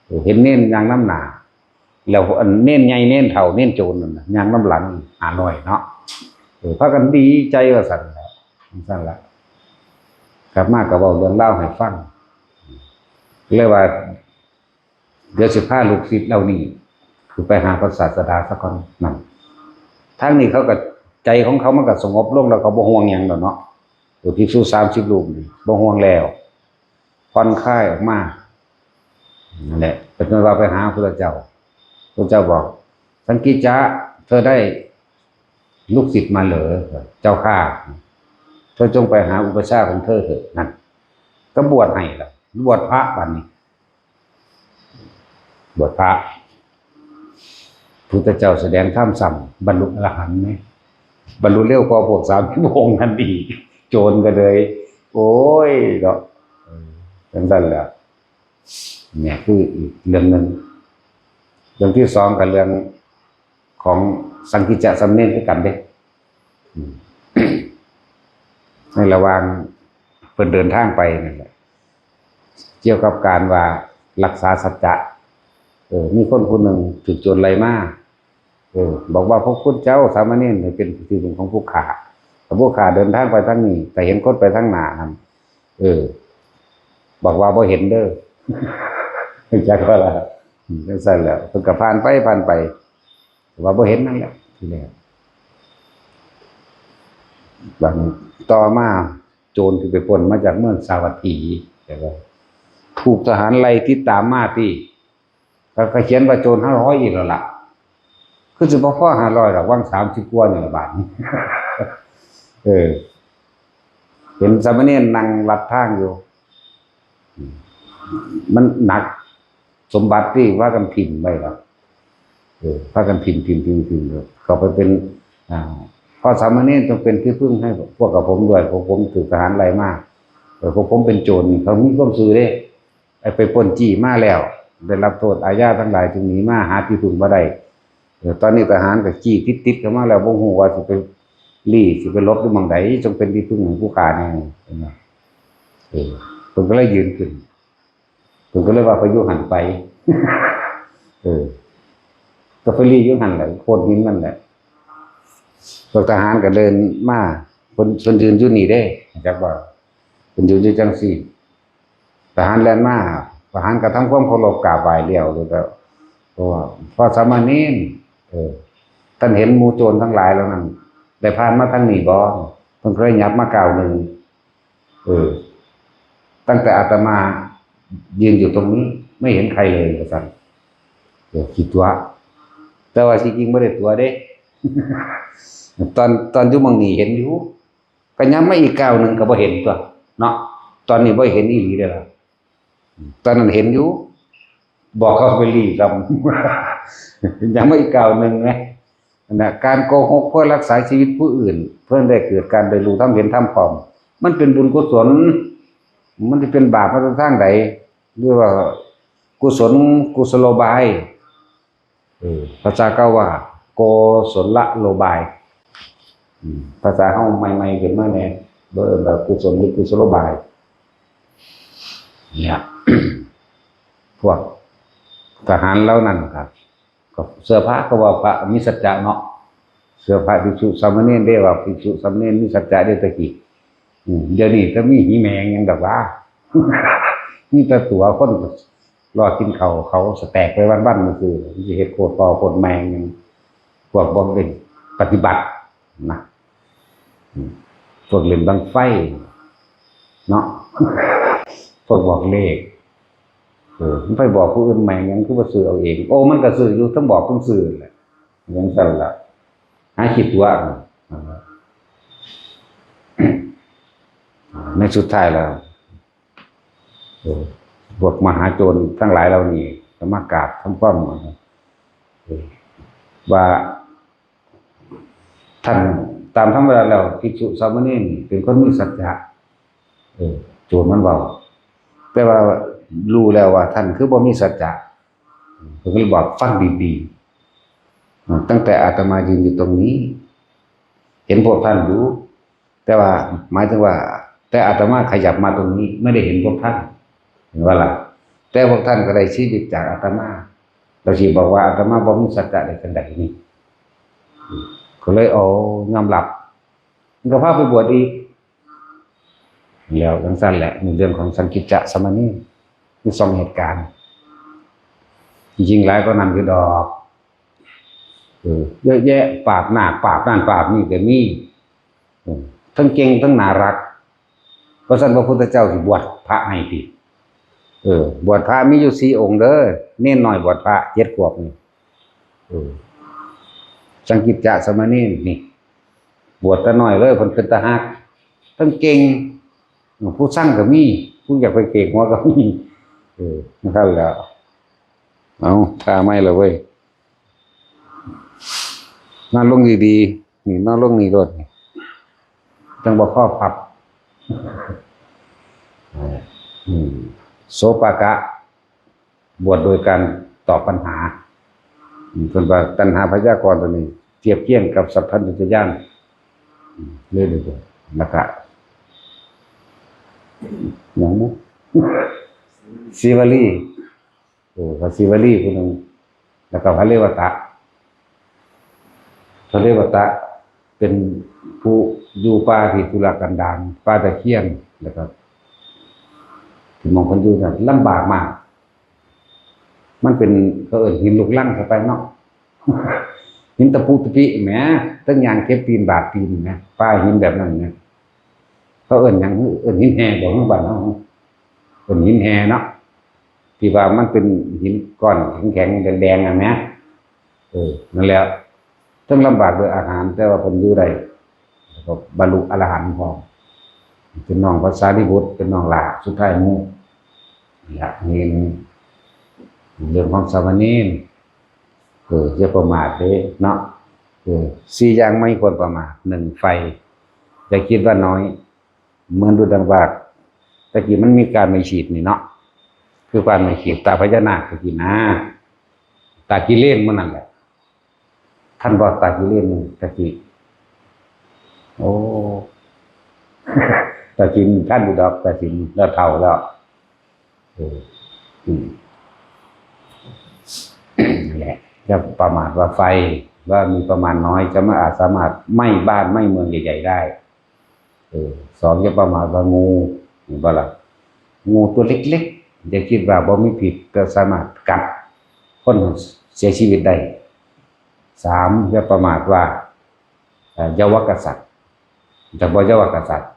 เออ เห็นเณรย่างนำหน้า แล้วอันเณรใหญ่ เณรเฒ่า เณรโจรนั่นน่ะ ย่างนำหลังห้าร้อยเนาะ เออ พากันดีใจว่าซั่นแหละ ซั่นละ กลับมาก็เว้าเรื่องราวให้ฟัง เลยว่า เดี๋ยวสิพาลูกศิษย์เหล่านี้ คือไปหาพระศาสดาซะก่อน นั่น ทางนี้เขาก็ ใจของเขามันก็สงบลงแล้ว เขาบ่ห่วงหยังดอกเนาะ เออ ภิกษุสามสิบรูปนี่บ่ห่วงแล้ว ผ่อนคลายออกมา นั่นแหละ เป็นต้นว่าไปหาพระเจ้า พระเจ้าบอก สังกิจจะ เธอได้ลูกศิษย์มาเหรอ เจ้าข้า เธอจงไปหาอุปัชฌาย์ของเธอเถิด นั่น ก็บวชให้ล่ะ บวชพระบัดนี้ บวชพระ พุทธเจ้าแสดงธรรมซ้ำ บรรลุอรหันต์ไหม บรรลุเร็วกว่าพวกสามสิบองค์นั้นอีก โจรก็เลย โอ้ยเนาะ เออ จังซั่นแหละ เนี่ยคืออีกเรื่องหนึ่ง เรื่องที่สองก็เรื่องของสังกิจจะสามเณรคือกันเด้ อืม ในระหว่างเพิ่นเดินทางไปนั่นแหละ เกี่ยวกับการว่ารักษาสัจจะ เออ มีคนผู้หนึ่งถูกโจรไล่มา เออ บอกว่าพระคุณเจ้า สามเณรนี่เป็นที่พึ่งของผู้ข้า แต่ผู้ข้าเดินทางไปทางนี้ แต่เห็นคนไปทางหน้านั่น เออ บอกว่าบ่เห็นเด้อ จักว่าล่ะ อืม จังซั่นแหล้ว เพิ่นก็ผ่านไป ผ่านไป ว่าบ่เห็นนั่นแหละ ทีแรก บัดนี้ต่อมา โจรที่ไปปล้นมาจากเมืองสาวัตถี แต่ว่าถูกทหารไล่ติดตามมาติ ก็ ก็เขียนว่าโจรห้าร้อยอีกแล้วล่ะ คือสิบ่พอห้าร้อยดอก หว่างสามสิบกว่านี่ล่ะบาดนี้ เออ เห็นสามเณรนั่งลัดทางอยู่ อืม มันหนัก สมบัติที่พากันถิ่มไว้ล่ะ เออ พากันถิ่ม ถิ่ม ถิ่ม ถิ่มเลย เขาไปเป็น อ่า พระสามเณรจงเป็นที่พึ่งให้พวกกับผมด้วย พวกผมถูกทหารไล่มา เออ พวกผมเป็นโจรนี่ เขามีความซื่อเด้ ไอ้ไปปล้นจี้มาแล้ว ได้รับโทษอาญาทั้งหลาย จึงหนีมาหาที่พึ่งบ่ได้ เออ ตอนนี้ทหารก็จี้ติดๆ เข้ามาแล้ว บ่ฮู้ว่าสิไปลี้ สิไปหลบอยู่หม่องใด จงเป็นที่พึ่งของผู้ข้าแน่ เห็นบ่ เออ เพิ่นก็เลยยืนขึ้น เพิ่นก็เลยว่าไปอยู่หั่นไป เออ ก็ไปลี้อยู่หั่นแหละ โขดหินนั่นแหละ พวกทหารก็เดินมา เพิ่น เพิ่นยืนอยู่นี่เด้ จักว่า เพิ่นยืนอยู่จังซี่ ทหารแล่นมา ทหารก็ทำความเคารพกราบไหว้แล้ว แล้วก็ เพราะว่า พระสามเณร เออ ท่านเห็นหมู่โจรทั้งหลายเหล่านั้น ได้ผ่านมาทางนี้บ่ เพิ่นก็เลยหยับมาก้าวหนึ่ง เออ ตั้งแต่อาตมายืนอยู่ตรงนี้ ไม่เห็นใครเลย ว่าซั่น เออ ขี้ตั๋ว แต่ว่าที่จริงบ่ได้ตั๋วเด้ ตอน ตอนอยู่หม่องนี้เห็นอยู่ ก็ย่างมาอีกก้าวหนึ่งก็บ่เห็นตั๋ว เนาะ ตอนนี้บ่เห็นอีหลีเด้อล่ะ ตอนนั้นเห็นอยู่ บอกเขาไปลี้ซ้ำ ย่างมาอีกก้าวหนึ่งนะ นั่นน่ะ การโกหกเพื่อรักษาชีวิตผู้อื่น เพื่อได้เกิดการได้รู้ธรรมเห็นธรรมพร้อม มันเป็นบุญกุศล มันสิเป็นบาปมาจากทางใด หรือว่ากุศล กุศโลบาย เออ ภาษาเก่าว่า โกศลโลบาย อืม ภาษาเฮาใหม่ๆขึ้นมาแหน่ บ่เอิ้นว่ากุศลหรือกุศโลบาย เนี่ย พวกทหารเหล่านั้นครับ ก็เสื้อผ้าก็ว่าพระมีสัจจะเนาะ เสื้อผ้าภิกษุสามเณรเด้ ว่าภิกษุสามเณรมีสัจจะเด้ตะกี้ อืม เดี๋ยวนี้ก็มีหีแมงหยังดอกว่า มีแต่ตั๋วคนรอกินข้าวเขาสแต็กไปวันๆ ซื่อๆ มันสิเฮ็ดโคตรพ่อโคตรแม่หยัง พวกบ่ได้ปฏิบัตินะ อืม พวกเล่นบั้งไฟเนาะ พวกบอกเลข เออ มันไปบอกผู้อื่นแม่งหยังคือบ่ซื้อเอาเอง โอ้ มันก็ซื้ออยู่ ทั้งบอกทั้งซื้อแหละ จั่งซั้นล่ะ หาขี้ตั๋ว ในสุดท้ายแล้ว เออ พวกมหาโจรทั้งหลายเหล่านี้ก็มากราบทำความ เออ ว่า ท่าน ตามธรรมดาแล้วภิกษุสามเณรนี่เป็นคนมีสัจจะ เออ โจรมันเว้า แต่ว่ารู้แล้วว่าท่านคือบ่มีสัจจะ เพิ่นก็เลยบอกฟังดีๆ ตั้งแต่อาตมายืนอยู่ตรงนี้ เห็นพวกท่านอยู่ แต่ว่าหมายถึงว่า แต่อาตมาขยับมาตรงนี้ ไม่ได้เห็นพวกท่าน เห็นว่าล่ะ แต่พวกท่านก็ได้ชีวิตจากอาตมา เราสิบอกว่าอาตมาบ่มีสัจจะได้จังใดนี่ ก็เลยเอายอมรับ มันก็พาไปบวชอีก แล้วจังซั่นแหละ ในเรื่องของสังกิจจะสามเณร มีสองเหตุการณ์ จริงๆหลายกว่านั้นอยู่ดอก เออ เยอะแยะ ปราบนาค ปราบนั่น ปราบนี่ก็มี อืม ทั้งเก่ง ทั้งน่ารัก เพราะฉะนั้นพระพุทธเจ้าสิบวชพระให้ติ เออ บวชพระมีอยู่สี่องค์เด้อ เณรน้อยบวชพระเจ็ดขวบนี่ เออ สังกิจจะสามเณรนี่ บวชแต่น้อยเลย เพิ่นเป็นตาฮัก ทั้งเก่ง ผู้ซังก็มี ผู้อยากไปเกกหัวก็มี เออ นั่นแหละ เอา ท่าไม้ละเว้ย นอนลงดีๆ นี่ นอนลงนี่โลดนี่ จั่งบ่คอพับ อืม โสปากะ บวชโดยการตอบปัญหา อืม เพิ่นว่าตัณหาพยากรณ์ตัวนี้ เทียบเคียงกับสัพพัญญุตญาณ อืม เลยเลย แล้วก็ หยังนะ สีวลี เออ พระศิวลีผู้หนึ่ง แล้วก็พระเรวตะ พระเรวตะเป็นผู้อยู่ป่าที่ทุรกันดาร ป่าตะเคียน แล้วก็ที่หม่องเพิ่นอยู่นั่นลำบากมาก มันเป็น เขาเอิ้นหินลูกรังเข้าไปเนาะ หินตะปูตะปิแหม ทั้งย่างเก็บตีนบาดตีนแหม ป่าหินแบบนั้นแหม เขาเอิ้นหยัง เอิ้นหินแห่บ่ คือบ้านเฮา เอิ้นหินแห่เนาะ ที่ว่ามันเป็นหินก้อนแข็งๆ แดงๆ อะนะ เออ นั่นแหละ ทั้งลำบากด้วยอาหาร แต่ว่าเพิ่นอยู่ได้ แล้วก็บรรลุอรหันต์พร้อม เป็นน้องพระสารีบุตร เป็นน้องหล้าสุดท้ายหมู่ นี่ล่ะ นี่เรื่องของสามเณร เออ อย่าประมาทเด้เนาะ เออ สี่อย่างไม่ควรประมาท หนึ่ง ไฟ อย่าคิดว่าน้อย เหมือนดุจดังว่า ตะกี้มันมีการไม่ขีดนี่เนาะ คือการไม่ขีดตาพญานาคตะกี้นะ ตากิเลนมันนั่นแหละ ท่านบอกตากิเลนมันตะกี้ โอ้ ตากินท่านอยู่ดอก ตากินแล้วเฒ่าแล้ว เออ อืม นั่นแหละ อย่าประมาทว่าไฟ ว่ามีประมาณน้อย จะไม่อาจสามารถไหม้บ้านไหม้เมืองใหญ่ๆได้ เออ สอง อย่าประมาทว่างู เห็นบ่ล่ะ งูตัวเล็กๆ อย่าคิดว่าบ่มีพิษ ก็สามารถกัดคนเสียชีวิตได้ สาม อย่าประมาทว่า เอ่อ เยาวกษัตริย์ แต่บ่เยาวกษัตริย์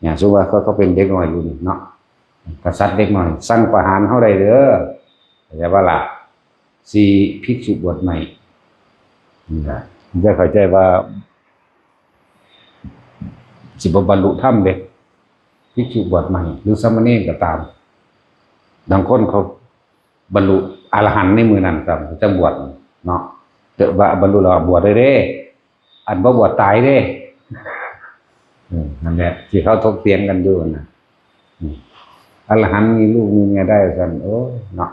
เนี่ย สมมุติว่าเขา เขาเป็นเด็กน้อยอยู่นี่เนาะ กษัตริย์เด็กน้อย สั่งประหารเฮาได้เด้อ เข้าใจบ่ล่ะ สี่ ภิกษุบวชใหม่ นี่นะ จะเข้าใจว่า สิบ่บรรลุธรรมเด้ ภิกษุบวชใหม่ หรือสามเณรก็ตาม บางคนเขาบรรลุอรหันต์ในมื้อนั้นครับ จั่งบวชเนาะ แต่ว่าบรรลุแล้วบวชได้เด้ อันบ่บวชตายเด้ อืม นั่นแหละ ที่เขาถกเถียงกันอยู่นะ อืม อรหันต์มีลูกมีเมียได้ซั่น โอ้ย เนาะ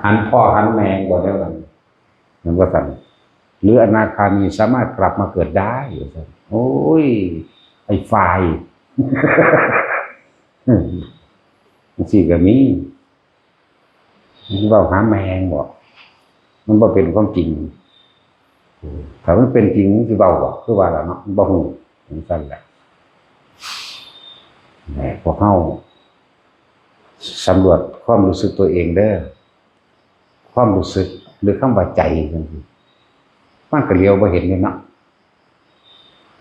หันพ่อหันแม่บ่ได้ว่า มันว่าซั่น หรืออนาคามีสามารถกลับมาเกิดได้ว่าซั่น โอ้ย ไอ้ฝ่าย อืม จั่งซี้ก็มี มันเว้าหาแม่งบ่ มันบ่เป็นความจริง ถ้ามันเป็นจริงมันสิเว้าบ่ คือว่าล่ะเนาะ มันบ่ฮู้ จั่งซั่นแหละ แหม พวกเฮาสำรวจความรู้สึกตัวเองเด้อ ความรู้สึก หรือคำว่าใจจั่งซี้ มันก็เหลียวบ่เห็นเลยเนาะ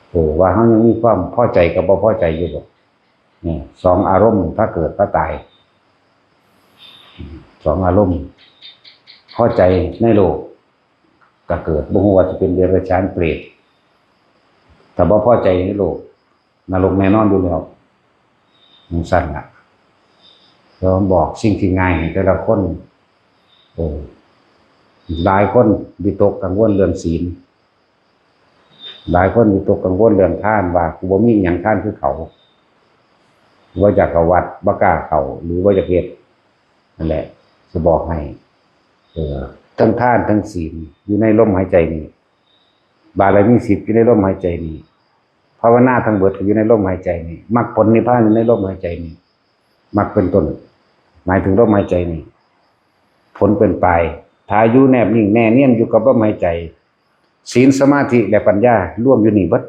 โอ้ ว่าเฮายังมีความพอใจกับบ่พอใจอยู่บ่ นี่ สองอารมณ์ พาเกิดพาตาย สองอารมณ์ พอใจในโลก ก็เกิด บ่ฮู้ว่าสิเป็นเดรัจฉานเปรต ถ้าบ่พอใจในโลก นรกแน่นอนอยู่แล้ว จั่งซั่นล่ะ แล้วบอกสิ่งที่ง่ายให้แต่ละคน โอ้ หลายคนวิตกกังวลเรื่องศีล หลายคนวิตกกังวลเรื่องทาน ว่ากูบ่มีหยังทานคือเขา บ่อยากเข้าวัด บ่กล้าเข้า หรือบ่อยากเฮ็ด นั่นแหละ สิบอกให้ เออ ทั้งทานทั้งศีลอยู่ในลมหายใจนี้ บารมีสิบอยู่ในลมหายใจนี้ ภาวนาทั้งเบิดก็อยู่ในลมหายใจนี้ มรรคผลนิพพานอยู่ในลมหายใจนี้ มรรคเป็นต้น หมายถึงลมหายใจนี้ ผลเป็นปลาย ถ้าอยู่แนบนิ่งแน่เนียนอยู่กับลมหายใจ ศีล สมาธิ และปัญญารวมอยู่นี่เบิด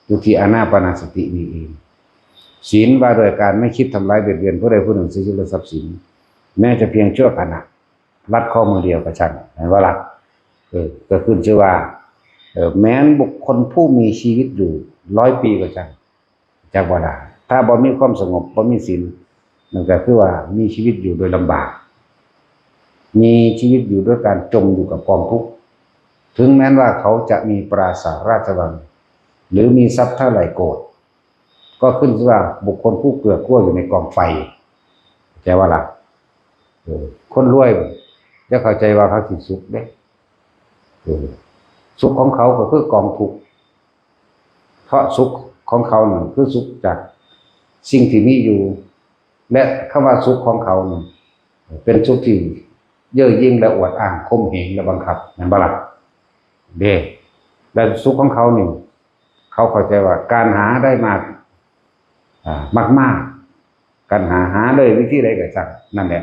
อยู่ที่อานาปานสตินี่เอง ศีลว่าด้วยการไม่คิดทำร้ายเบียดเบียนผู้ใดผู้หนึ่ง ซึ่งชีวิตและทรัพย์สิน แม้จะเพียงชั่วขณะ รัดข้อมือเดียวก็ช่าง เห็นบ่ล่ะ เออ ก็ขึ้นชื่อว่า เออ แม้นบุคคลผู้มีชีวิตอยู่ร้อยปีก็ช่าง จักว่าล่ะ ถ้าบ่มีความสงบ บ่มีศีล มันก็คือว่ามีชีวิตอยู่โดยลำบาก มีชีวิตอยู่ด้วยการจมอยู่กับกองทุกข์ ถึงแม้นว่าเขาจะมีปราสาทราชวัง หรือมีทรัพย์เท่าไหร่โกด ก็ขึ้นชื่อว่าบุคคลผู้เกลือกกลั้วอยู่ในกองไฟ เข้าใจบ่ล่ะ เออ คนรวยอย่าเข้าใจว่าเขาสิสุขเด้ เออ สุขของเขาก็คือกองทุกข์ เพราะสุขของเขานั่นคือสุขจากสิ่งที่มีอยู่ และคำว่าสุขของเขานั่นเป็นสุขที่เย่อหยิ่งและอวดอ้าง ข่มเหงและบังคับ แม่นบ่ล่ะ เด้ และสุขของเขานี่ เขาเข้าใจว่าการหาได้มาก อ่า มากๆ การหา หาด้วยวิธีใดก็ช่าง นั่นแหละ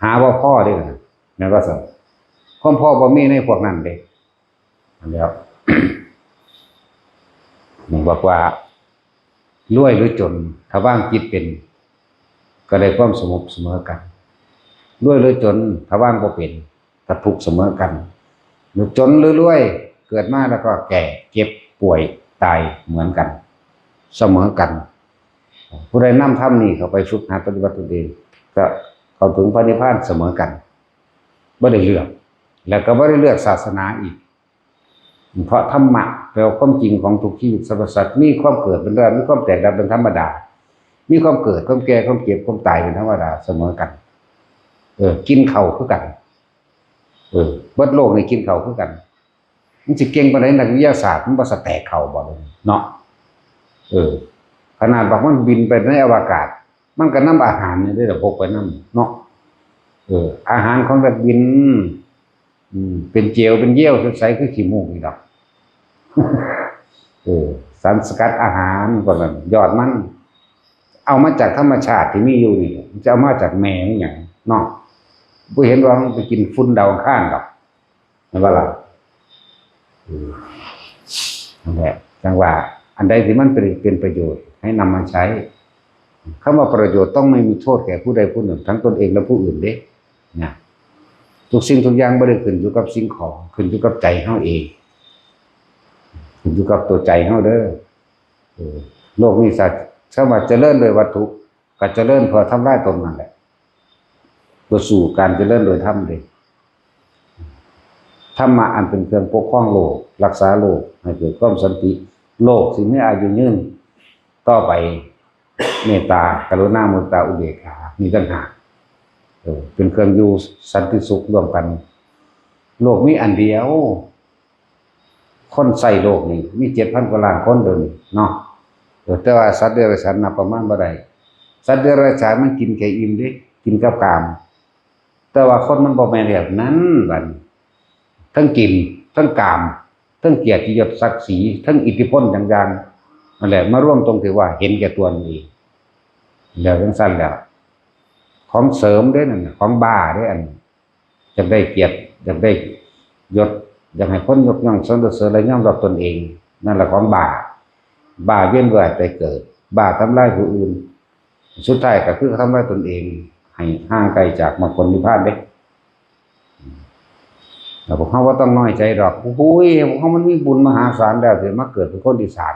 หาบ่พอเด้นะ แม่นว่าซั่น ความพอบ่มีในพวกนั้นเด้ นั่นแหล้ว นี่บอกว่า รวยหรือจน ถ้าวางจิตเป็น ก็ได้ความสงบเสมอกัน รวยหรือจน ถ้าวางบ่เป็น ก็ทุกข์เสมอกัน หรือจนหรือรวย เกิดมาแล้วก็แก่ เจ็บ ป่วย ตายเหมือนกัน เสมอกัน ผู้ใดนำธรรมนี้เข้าไปฝึกหัดปฏิบัติตนเอง ก็เข้าถึงพระนิพพานเสมอกัน บ่ได้เลือก แล้วก็บ่ได้เลือกศาสนาอีก เพราะธรรมะแปลว่าความจริงของทุกชีวิตสรรพสัตว์ มีความเกิดเป็นเรื่อง มีความแตกดับเป็นธรรมดา มีความเกิด ความแก่ ความเจ็บ ความตายเป็นธรรมดาเสมอกัน เออ กินข้าวคือกัน เออ เบิดโลกนี่กินข้าวคือกัน มันสิเก่งปานใดนักวิทยาศาสตร์ มันบ่สแต็กข้าวบ่เนาะ เออ ขนาดว่ามันบินไปในอวกาศ มันก็นำอาหารนี่เด้ล่ะ พกไปนำเนาะ เออ อาหารของนักบิน อืม เป็นเจลเป็นเยี่ยวใสคือขี้มูกนี่ดอก เออ สารสกัดอาหารก็นั่น ยอดมัน เอามาจากธรรมชาติที่มีอยู่นี่ จะเอามาจากแม่มันหยังเนาะ บ่เห็นว่ามันไปกินฝุ่นดาวอังคารดอก แม่นบ่ล่ะ อืม นั่นแหละ จั่งว่า อันใดที่มันเป็น เป็นประโยชน์ ให้นำมาใช้ คำว่าประโยชน์ต้องไม่มีโทษแก่ผู้ใดผู้หนึ่ง ทั้งตนเองและผู้อื่นเด้ นะ ทุกสิ่งทุกอย่างบ่ได้ขึ้นอยู่กับสิ่งของ ขึ้นอยู่กับใจเฮาเอง ขึ้นอยู่กับตัวใจเฮาเด้อ เออ โลกนี้สัตว์ คำว่าเจริญโดยวัตถุ ก็เจริญเพื่อทำลายตนนั่นแหละ ไปสู่การเจริญโดยธรรมเด้ ธรรมะอันเป็นเครื่องปกครองโลก รักษาโลกให้เกิดความสันติ โลกสิมีอายุยืนต่อไป เมตตา กรุณา มุทิตา อุเบกขา มีต่างหาก เออ เป็นเครื่องอยู่สันติสุขร่วมกัน โลกมีอันเดียว คนใช้โลกนี่มีเจ็ดพันกว่าล้านคนเดี๋ยวนี้เนาะ เออ แต่ว่าสัตว์เดรัจฉานนับประมาณบ่ได้ สัตว์เดรัจฉานมันกินแค่อิ่มเด้ กินกับกาม แต่ว่าคนมันบ่แม่นแบบนั้นบัดนี้ ทั้งกิน ทั้งกาม ทั้งเกียรติยศศักดิ์ศรี ทั้งอิทธิพลต่างๆ นั่นแหละ มารวมตรงที่ว่าเห็นแก่ตัวนั่นเอง แล้วจังซั่นแล้ว ของเสริมเด้นั่นน่ะ ของบ้าเด้อัน อยากได้เกียรติ อยากได้ยศ อยากให้คนยกย่องสรรเสริญและยอมรับตนเอง นั่นแหละของบ้า บ้าเวียนว่ายตายเกิด บ้าทำลายผู้อื่น สุดท้ายก็คือทำลายตนเอง ให้ห่างไกลจากมรรคผลนิพพานเด้ แล้วพวกเขาบ่ต้องน้อยใจดอก โอ้ย พวกเขามันมีบุญมหาศาลแล้ว ที่มาเกิดเป็นคนอีสาน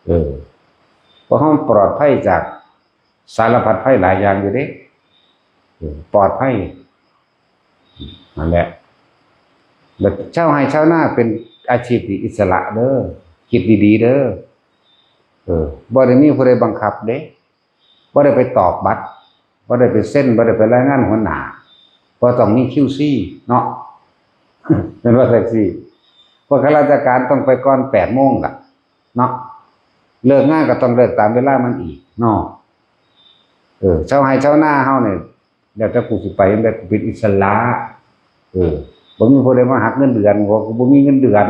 เออ พวกเขาปลอดภัยจากสารพัดภัยหลายอย่างอยู่เด้ เออ ปลอดภัย นั่นแหละ แล้วชาวไร่ชาวนาเป็นอาชีพที่อิสระเด้อ คิดดีๆ เด้อ เออ บ่ได้มีผู้ใดบังคับเด้ บ่ได้ไปตอกบัตร บ่ได้ไปเซ็น บ่ได้ไปรายงานหัวหน้า บ่ต้องมี คิวซี เนาะ เป็นว่าแท็กซี่ พวกข้าราชการต้องไปก่อนแปดโมงล่ะ เนาะ เลิกงานก็ต้องเลิกตามเวลามันอีกเนาะ เออ ชาวไร่ชาวนาเฮาเนี่ย แล้วแต่กูสิไปจั่งใด กูเป็นอิสระ เออ บ่มีผู้ใดมาหักเงินเดือน กูก็บ่มีเงินเดือน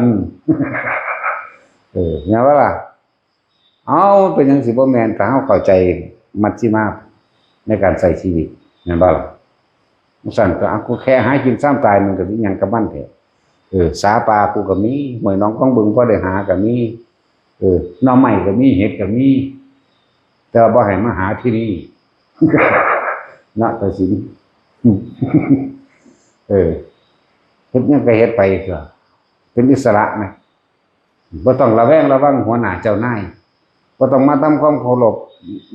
เออ แม่นบ่ล่ะ เอ้า เป็นหยังสิบ่แม่น ถ้าเฮาเข้าใจมัชฌิมาในการใช้ชีวิต แม่นบ่ล่ะ จั่งซั้นก็ อ่ะ กูแค่หากินซ้ำตาย มันก็สิหยังกับมันแท้ เออ สาปลากูก็มี ห้วยหนองคองบึงพอได้หาก็มี เออ หน่อไม้ก็มี เห็ดก็มี แต่ว่าบ่ให้มาหาที่นี่ เนาะ ตัดสิน เออ เฮ็ดหยังก็เฮ็ดไปเถอะ เป็นอิสระนะ บ่ต้องระแวงระวังหัวหน้าเจ้านาย บ่ต้องมาทำความเคารพ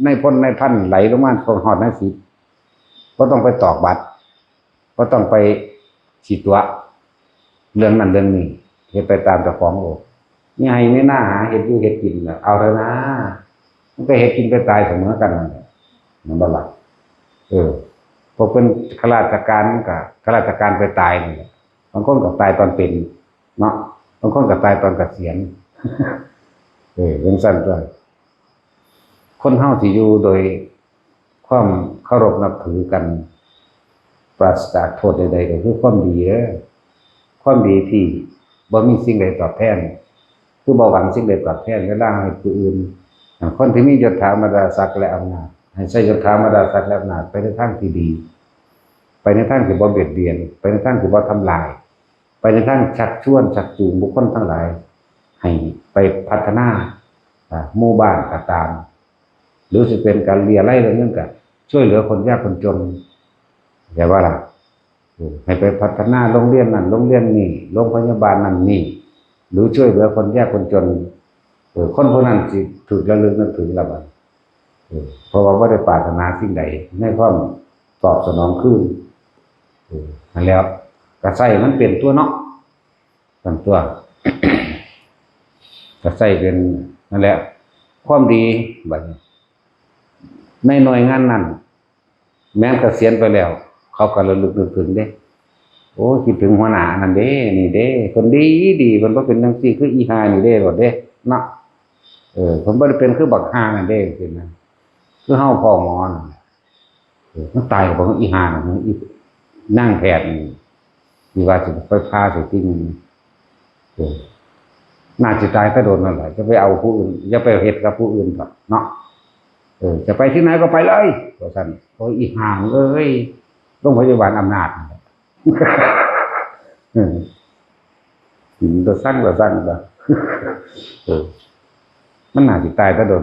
นายพลนายพันไหลลงมาฮอดนายสิบ บ่ต้องไปตอกบัตร บ่ต้องไปขี้ตั๋วะ เรื่องนั้นเรื่องนี้ เฮ็ดไปตามเจ้าของโลด มีไร่มีนาหาเฮ็ดอยู่เฮ็ดกินน่ะ เอาเถอะนะ มันก็เฮ็ดกินไปตายเสมอกันนั่นแหละ แม่นบ่ล่ะ เออ พวกเป็นข้าราชการมันก็ข้าราชการไปตายนั่นแหละ บางคนก็ตายตอนเป็นเนาะ บางคนก็ตายตอนเกษียณ เออ จั่งซั้นตั๊ว คนเฮาที่อยู่โดยความเคารพนับถือกัน ปราศจากโทษใดๆ ก็คือความดีเด้อ ความดีที่บ่มีสิ่งใดตอบแทน คือบ่หวังสิ่งใดตอบแทนเวลาให้ผู้อื่น อ่า คนที่มียศถาบรรดาศักดิ์และอำนาจ ให้ใช้ยศถาบรรดาศักดิ์และอำนาจไปในทางที่ดี ไปในทางที่บ่เบียดเบียน ไปในทางที่บ่ทำลาย ไปในทางชักชวนชักจูงบุคคลทั้งหลาย ให้ไปพัฒนา อ่า หมู่บ้านก็ตาม หรือสิเป็นการเรียรายเรื่องเงินก็ช่วยเหลือคนยากคนจน เข้าใจบ่ล่ะ เออ ให้ไปพัฒนาโรงเรียนนั่นโรงเรียนนี่ โรงพยาบาลนั่นนี่ หรือช่วยเหลือคนยากคนจน เออ คนพวกนั้นสิถูกระลึกนึกถึงละบัด เออ เพราะว่าบ่ได้ปรารถนาสิ่งใดในความตอบสนองคืน เออ นั่นแหล้ว ก็ใช้มันเป็นตั๊วเนาะ เป็นตั๊ว ก็ใช้เป็น นั่นแหละ ความดีบัดนี้ ในหน่วยงานนั้น แม้นเกษียณไปแล้ว เขาก็ระลึกนึกถึงเด้ โอ้ คิดถึงหัวหน้าอันนั้นเด้ นี่เด้ เพิ่นดีดี เพิ่นบ่เป็นจั่งซี้ คืออีห่านี่เด้ โลดเด้ เนาะ เออ เพิ่นบ่ได้เป็นคือบักห่านั่นเด้ จั่งซี้นะ คือเฮาพ้อหมอนั่นแหละ เออ มันตายก็บ่คืออีห่านั่น อีนางแพทย์นี่ ที่ว่าสิไปผ่าใส่ติ่ง เออ น่าสิตายแต่โดนนั่นแหละ จะไปเอาผู้อื่น อย่าไปเฮ็ดกับผู้อื่นเถาะเนาะ เออ จะไปที่ไหนก็ไปเลย ว่าซั่น โอ้ย อีห่าเอ้ย โรงพยาบาลอำนาจนั่นแหละ เออ กินตะสั่งตะสั่งตะ เออ มันน่าสิตายแต่โดน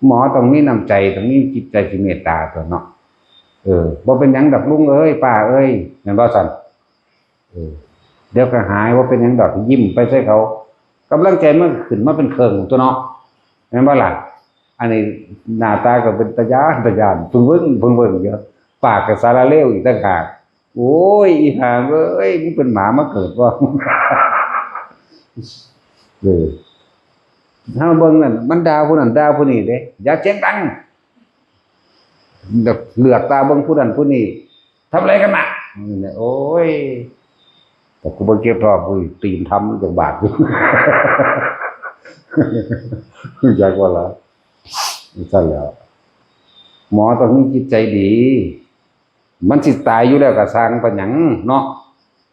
หมอต้องมีน้ำใจ ต้องมีจิตใจที่เมตตาตั๊วเนาะ เออ บ่เป็นหยังดอกลุงเอ้ย ป้าเอ้ย แม่นบ่ซั่น เออ เดี๋ยวก็หาย บ่เป็นหยังดอก ยิ้มไปใส่เขา กำลังใจมันก็ขึ้นมาเป็นเครื่องตั๊วเนาะ แม่นบ่ล่ะ อันนี้หน้าตาก็เป็นตาย้าน ตาย้าน เพิ่งเบิ่ง เพิ่งเบิ่งอยู่ ปากกับสารเลวอีกต่างหาก โอ้ย อีห่าเอ้ย มึงเป็นหมามาเกิดบ่ เออ เฮาเบิ่งนั่น มันด่าผู้นั้นด่าผู้นี้เด้ อย่าเสียงดัง เหลือกตาเบิ่งผู้นั้นผู้นี้ ทำอะไรกันน่ะ โอ้ย แต่กูบ่เก็บทอง กูตีนทำจักบาทอยู่ จักว่าละ ซั่นแหล้ว หมอต้องมีจิตใจดี มันสิตายอยู่แล้วก็ซ่างปานหยังเนาะ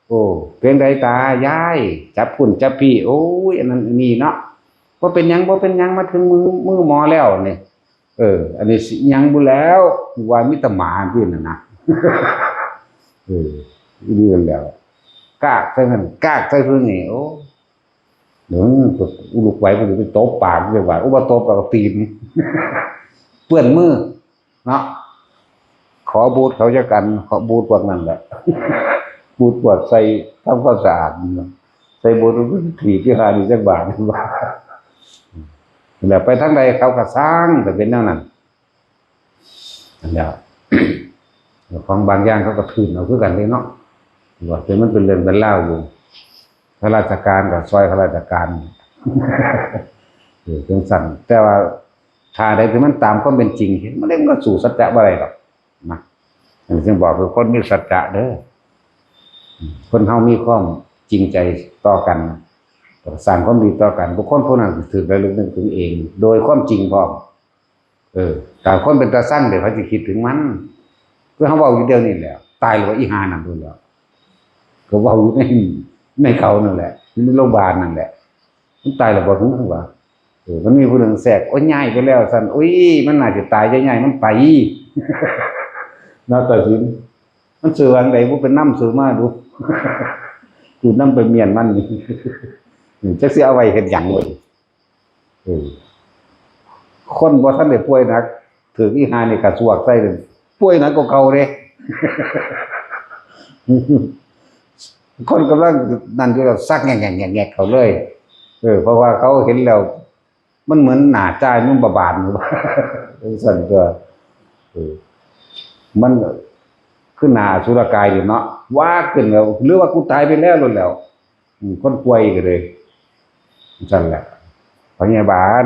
โอ้ เพียงใดตายาย จับพุ้นจับพี้ โอ้ย อันนั้นอันนี้เนาะ บ่เป็นหยัง บ่เป็นหยัง มาถึงมือ มือหมอแล้วนี่ เออ อันนี้สิหยังบุแล้ว ว่ามีแต่หมาที่นั่นนะ เออ อีเดือนแล้ว กากใส่นั่น กากใส่เพิ่นนี่ โอ้ เดี๋ยวมันก็อุลุกไหว มันจะไปตบปากเรียกว่า อุบตบแล้วก็ตีน เปื้อนมือ เนาะ ขอบูทเขาจักอัน ขอบูทพวกนั้นแหละ บูทพวกใส่ทำความสะอาด ใส่บูทถีบที่หาดีจักบาท แล้วไปทางใดเขาก็ซ่าง แต่เป็นแนวนั้น อันเดียว ของบางอย่างเขาก็ทื่นเอาคือกันเลยเนาะ ว่าเป็นมันเป็นเรื่องเป็นราวอยู่ ข้าราชการก็ซอยข้าราชการ เออ จังซั่น แต่ว่าถ้าใดที่มันตามความเป็นจริง มันเล่นก็สู้สัจจะบ่ได้ดอก นะ อันนี้จึงบอกคือคนมีสัจจะเด้อ คนเฮามีความจริงใจต่อกัน สร้างความดีต่อกัน บุคคลผู้นั้นสิถูกระลึกนึกถึงเอง โดยความจริงพร้อม เออ แต่คนเป็นตาซั่งเดี๋ยวเขาสิคิดถึงมัน คือเฮาเว้าอยู่เดี๋ยวนี้แหละ ตายแล้วว่าอีห่านั่นพู้นแหล้ว ก็เว้าอยู่ใน ในเขานั่นแหละ อยู่ในโรงพยาบาลนั่นแหละ มันตายแล้วบ่ฮู้ว่า เออ มันมีผู้หนึ่งแทรก โอ้ย ย้ายไปแล้วซั่น อุ้ย มันน่าจะตาย จะย้ายมันไป นาฏศิลป์ มันซื้อวางใดบ่เป็นนำซื้อมาดู กูนำไปเมียนมันนี่ จักสิเอาไว้เฮ็ดหยังเว้ย เออ คนบ่ทันได้ป่วยหนัก ถืกอีห่านี่กระซวกใส่เลย ป่วยหนักกว่าเก่าเด้ คนกำลังนั่นอยู่แล้วซักแงกๆๆๆเขาเลย เออ เพราะว่าเขาเห็นแล้ว มันเหมือนหน้าจ่ายมันบาบานอยู่ จังซั่นตัว เออ มันคือหน้าอสุรกายอยู่เนาะ ว่าขึ้นแล้ว หรือว่ากูตายไปแล้วโลดแหล้ว อืม คนป่วยก็เลย จังซั่นแหละ พยาบาล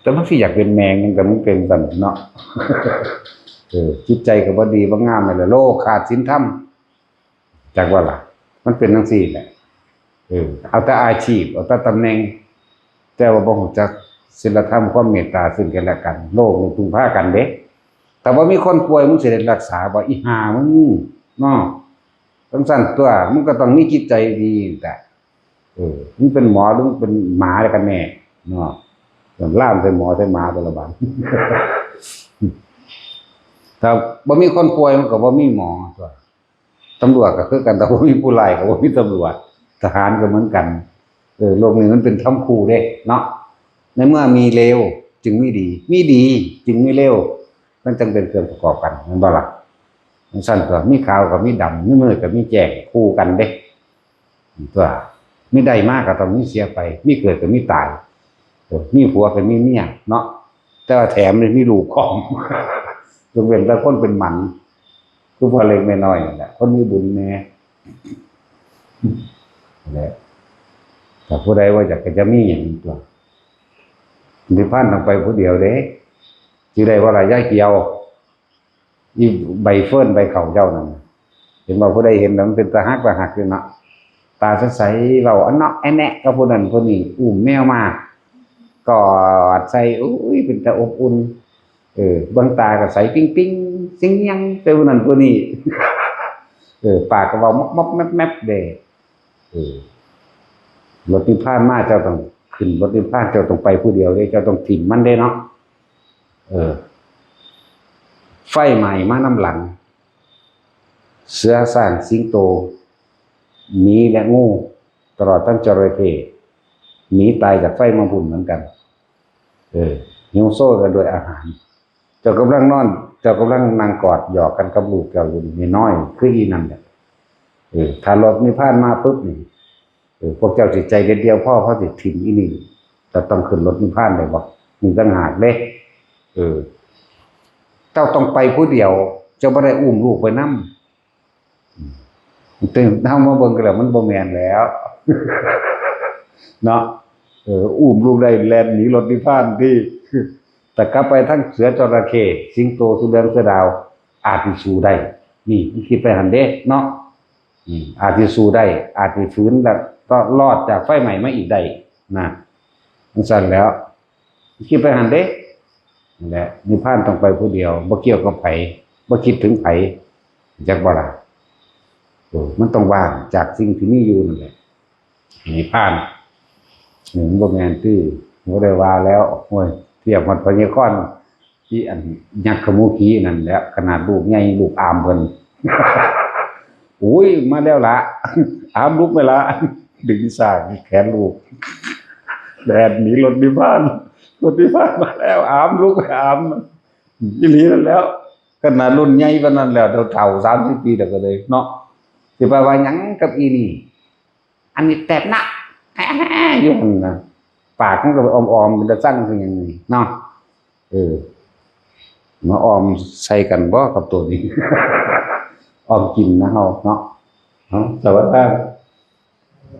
แต่มันสิอยากเป็นแมง แต่มันเป็นซั่นเนาะ เออ จิตใจก็บ่ดีบ่งามนั่นแหละ โลกขาดศีลธรรม จักว่าล่ะ มันเป็นจังซี่แหละ เออ เอาแต่อาชีพ เอาแต่ตำแหน่ง แต่ว่าบ่รู้จักศีลธรรม ความเมตตาซึ่งกันและกัน โลกนี่พึ่งพากันเด้ แต่ว่ามีคนป่วย มึงสิได้รักษาบ่ อีห่ามึง เนาะ จังซั่นตัว มึงก็ต้องมีจิตใจดีแต่ เออ มึงเป็นหมอหรือมึงเป็นหมาแล้วกันแน่ เนาะ ล่ามใส่หมอใส่หมาแต่ละบาด ถ้าบ่มีคนป่วยมันก็บ่มีหมอตัว ตำรวจก็คือกัน แต่บ่มีผู้ร้ายก็บ่มีตำรวจ ทหารก็เหมือนกัน เออ โลกนี้มันเป็นธรรมคู่เด้ เนาะ ในเมื่อมีเลวจึงมีดี มีดีจึงมีเลว มันจังเป็นเครื่องประกอบกัน แม่นบ่ล่ะ? จังซั่นตัว มีขาวก็มีดำ มีมืดก็มีแจ้ง คู่กันเด้ ตัว มีได้มาก็ต้องมีเสียไป มีเกิดก็มีตาย เออ มีผัวก็มีเมียเนาะ แต่ว่าแถมนี่มีลูกพร้อม ยกเว้นแต่คนเป็นหมัน คือพ่อเล็กแม่น้อยนั่นแหละ คนมีบุญแน่ นั่นแหละ แต่ผู้ใดว่าอยากจะมีอย่างนี้ตัว นิพพานต้องไปผู้เดียวเด้ สิได้บ่ล่ะ ยายเขียว อีใบเฟิร์นใบเขาเจ้านั่นน่ะ เห็นบ่ ผู้ใดเห็นแล้วมันเป็นตาฮักตาฮักอยู่เนาะ ตาใสๆ เว้าอันเนาะไอ้แนะกับผู้นั้นผู้นี้ อุ้มแมวมา กอดใส่ อุ้ย เป็นตาอบอุ่น เออ เบิ่งตาก็ใสปิ๊งปิ๊ง ซิงยัง แต่ผู้นั้นผู้นี้ เออ ปากก็เว้ามอกๆ แมบๆ เด้ เออ รถนิพพานมา เจ้าต้องขึ้นรถนิพพาน เจ้าต้องไปผู้เดียวเด้ เจ้าต้องถิ่มมันเด้เนาะ เออ ไฟไหม้มานำหลัง เสือ ช้าง สิงโต หมี และงู ตลอดทั้งจระเข้ หนีตายจากไฟมาพุ้นเหมือนกัน เออ หิวโซกันด้วยอาหาร เจ้ากำลังนอน เจ้ากำลังนั่งกอดหยอกกันกับลูกเจ้าอยู่นี่ น้อยๆ คืออีนั่นแหละ เออ ถ้ารถนิพพานมาปุ๊บนี่ เออ พวกเจ้าสิใจเด็ดเดี่ยวพอ พอสิถิ่มอีนี่ จะต้องขึ้นรถนิพพานได้บ่ นี่ต่างหากเด้ เออ เจ้าต้องไปผู้เดียว จะบ่ได้อุ้มลูกไปนำ แต่เฮามาเบิ่งกันแล้วมันบ่แม่นแล้ว เนาะ เออ อุ้มลูกได้แล่นหนีรถนิพพานที่ แต่กลับไปทั้งเสือจระเข้ สิงโต เสือเหลือง เสือดาว อาจสิสู้ได้ นี่มันคิดไปหั่นเด้เนาะ อืม อาจสิสู้ได้ อาจสิฝืนแล้วก็รอดจากไฟไหม้มาอีกได้นะ จั่งซั้นแล้ว คิดไปหั่นเด้ นั่นแหละ นิพพานต้องไปผู้เดียว บ่เกี่ยวกับไผ บ่คิดถึงไผ จักบ่ล่ะ เออ มันต้องว่างจากสิ่งที่มีอยู่นั่นแหละ นิพพาน นี่มันบ่แม่นติ บ่ได้ว่าแล้ว โอ้ย เทียบฮอดพญาคอน ที่อันยักษ์ขมูขี่นั่นแหละ ขนาดลูกใหญ่ลูกอามเพิ่น โอ้ย มาแล้วล่ะ อามลุกไปละ ดึงสร้างแขนลูก แล่นหนีรถนิพพาน รถนิพพานมาแล้ว อามลุก อาม อีหลีนั่นแล้ว ขนาดรุ่นใหญ่ปานนั้นแล้ว เฒ่าๆ สามสิบปีแล้วก็เลยเนาะ สิไปว่าหยังกับอีนี่ อันนี้แตบหน้า อยู่หั่นน่ะ ปากมันก็ออมๆ เป็นตาสั่งคือหยังนี่เนาะ เออ มาออมใส่กันบ่กับตัวนี้ ออมกินนะเฮาเนาะ เนาะ สวัสดีครับ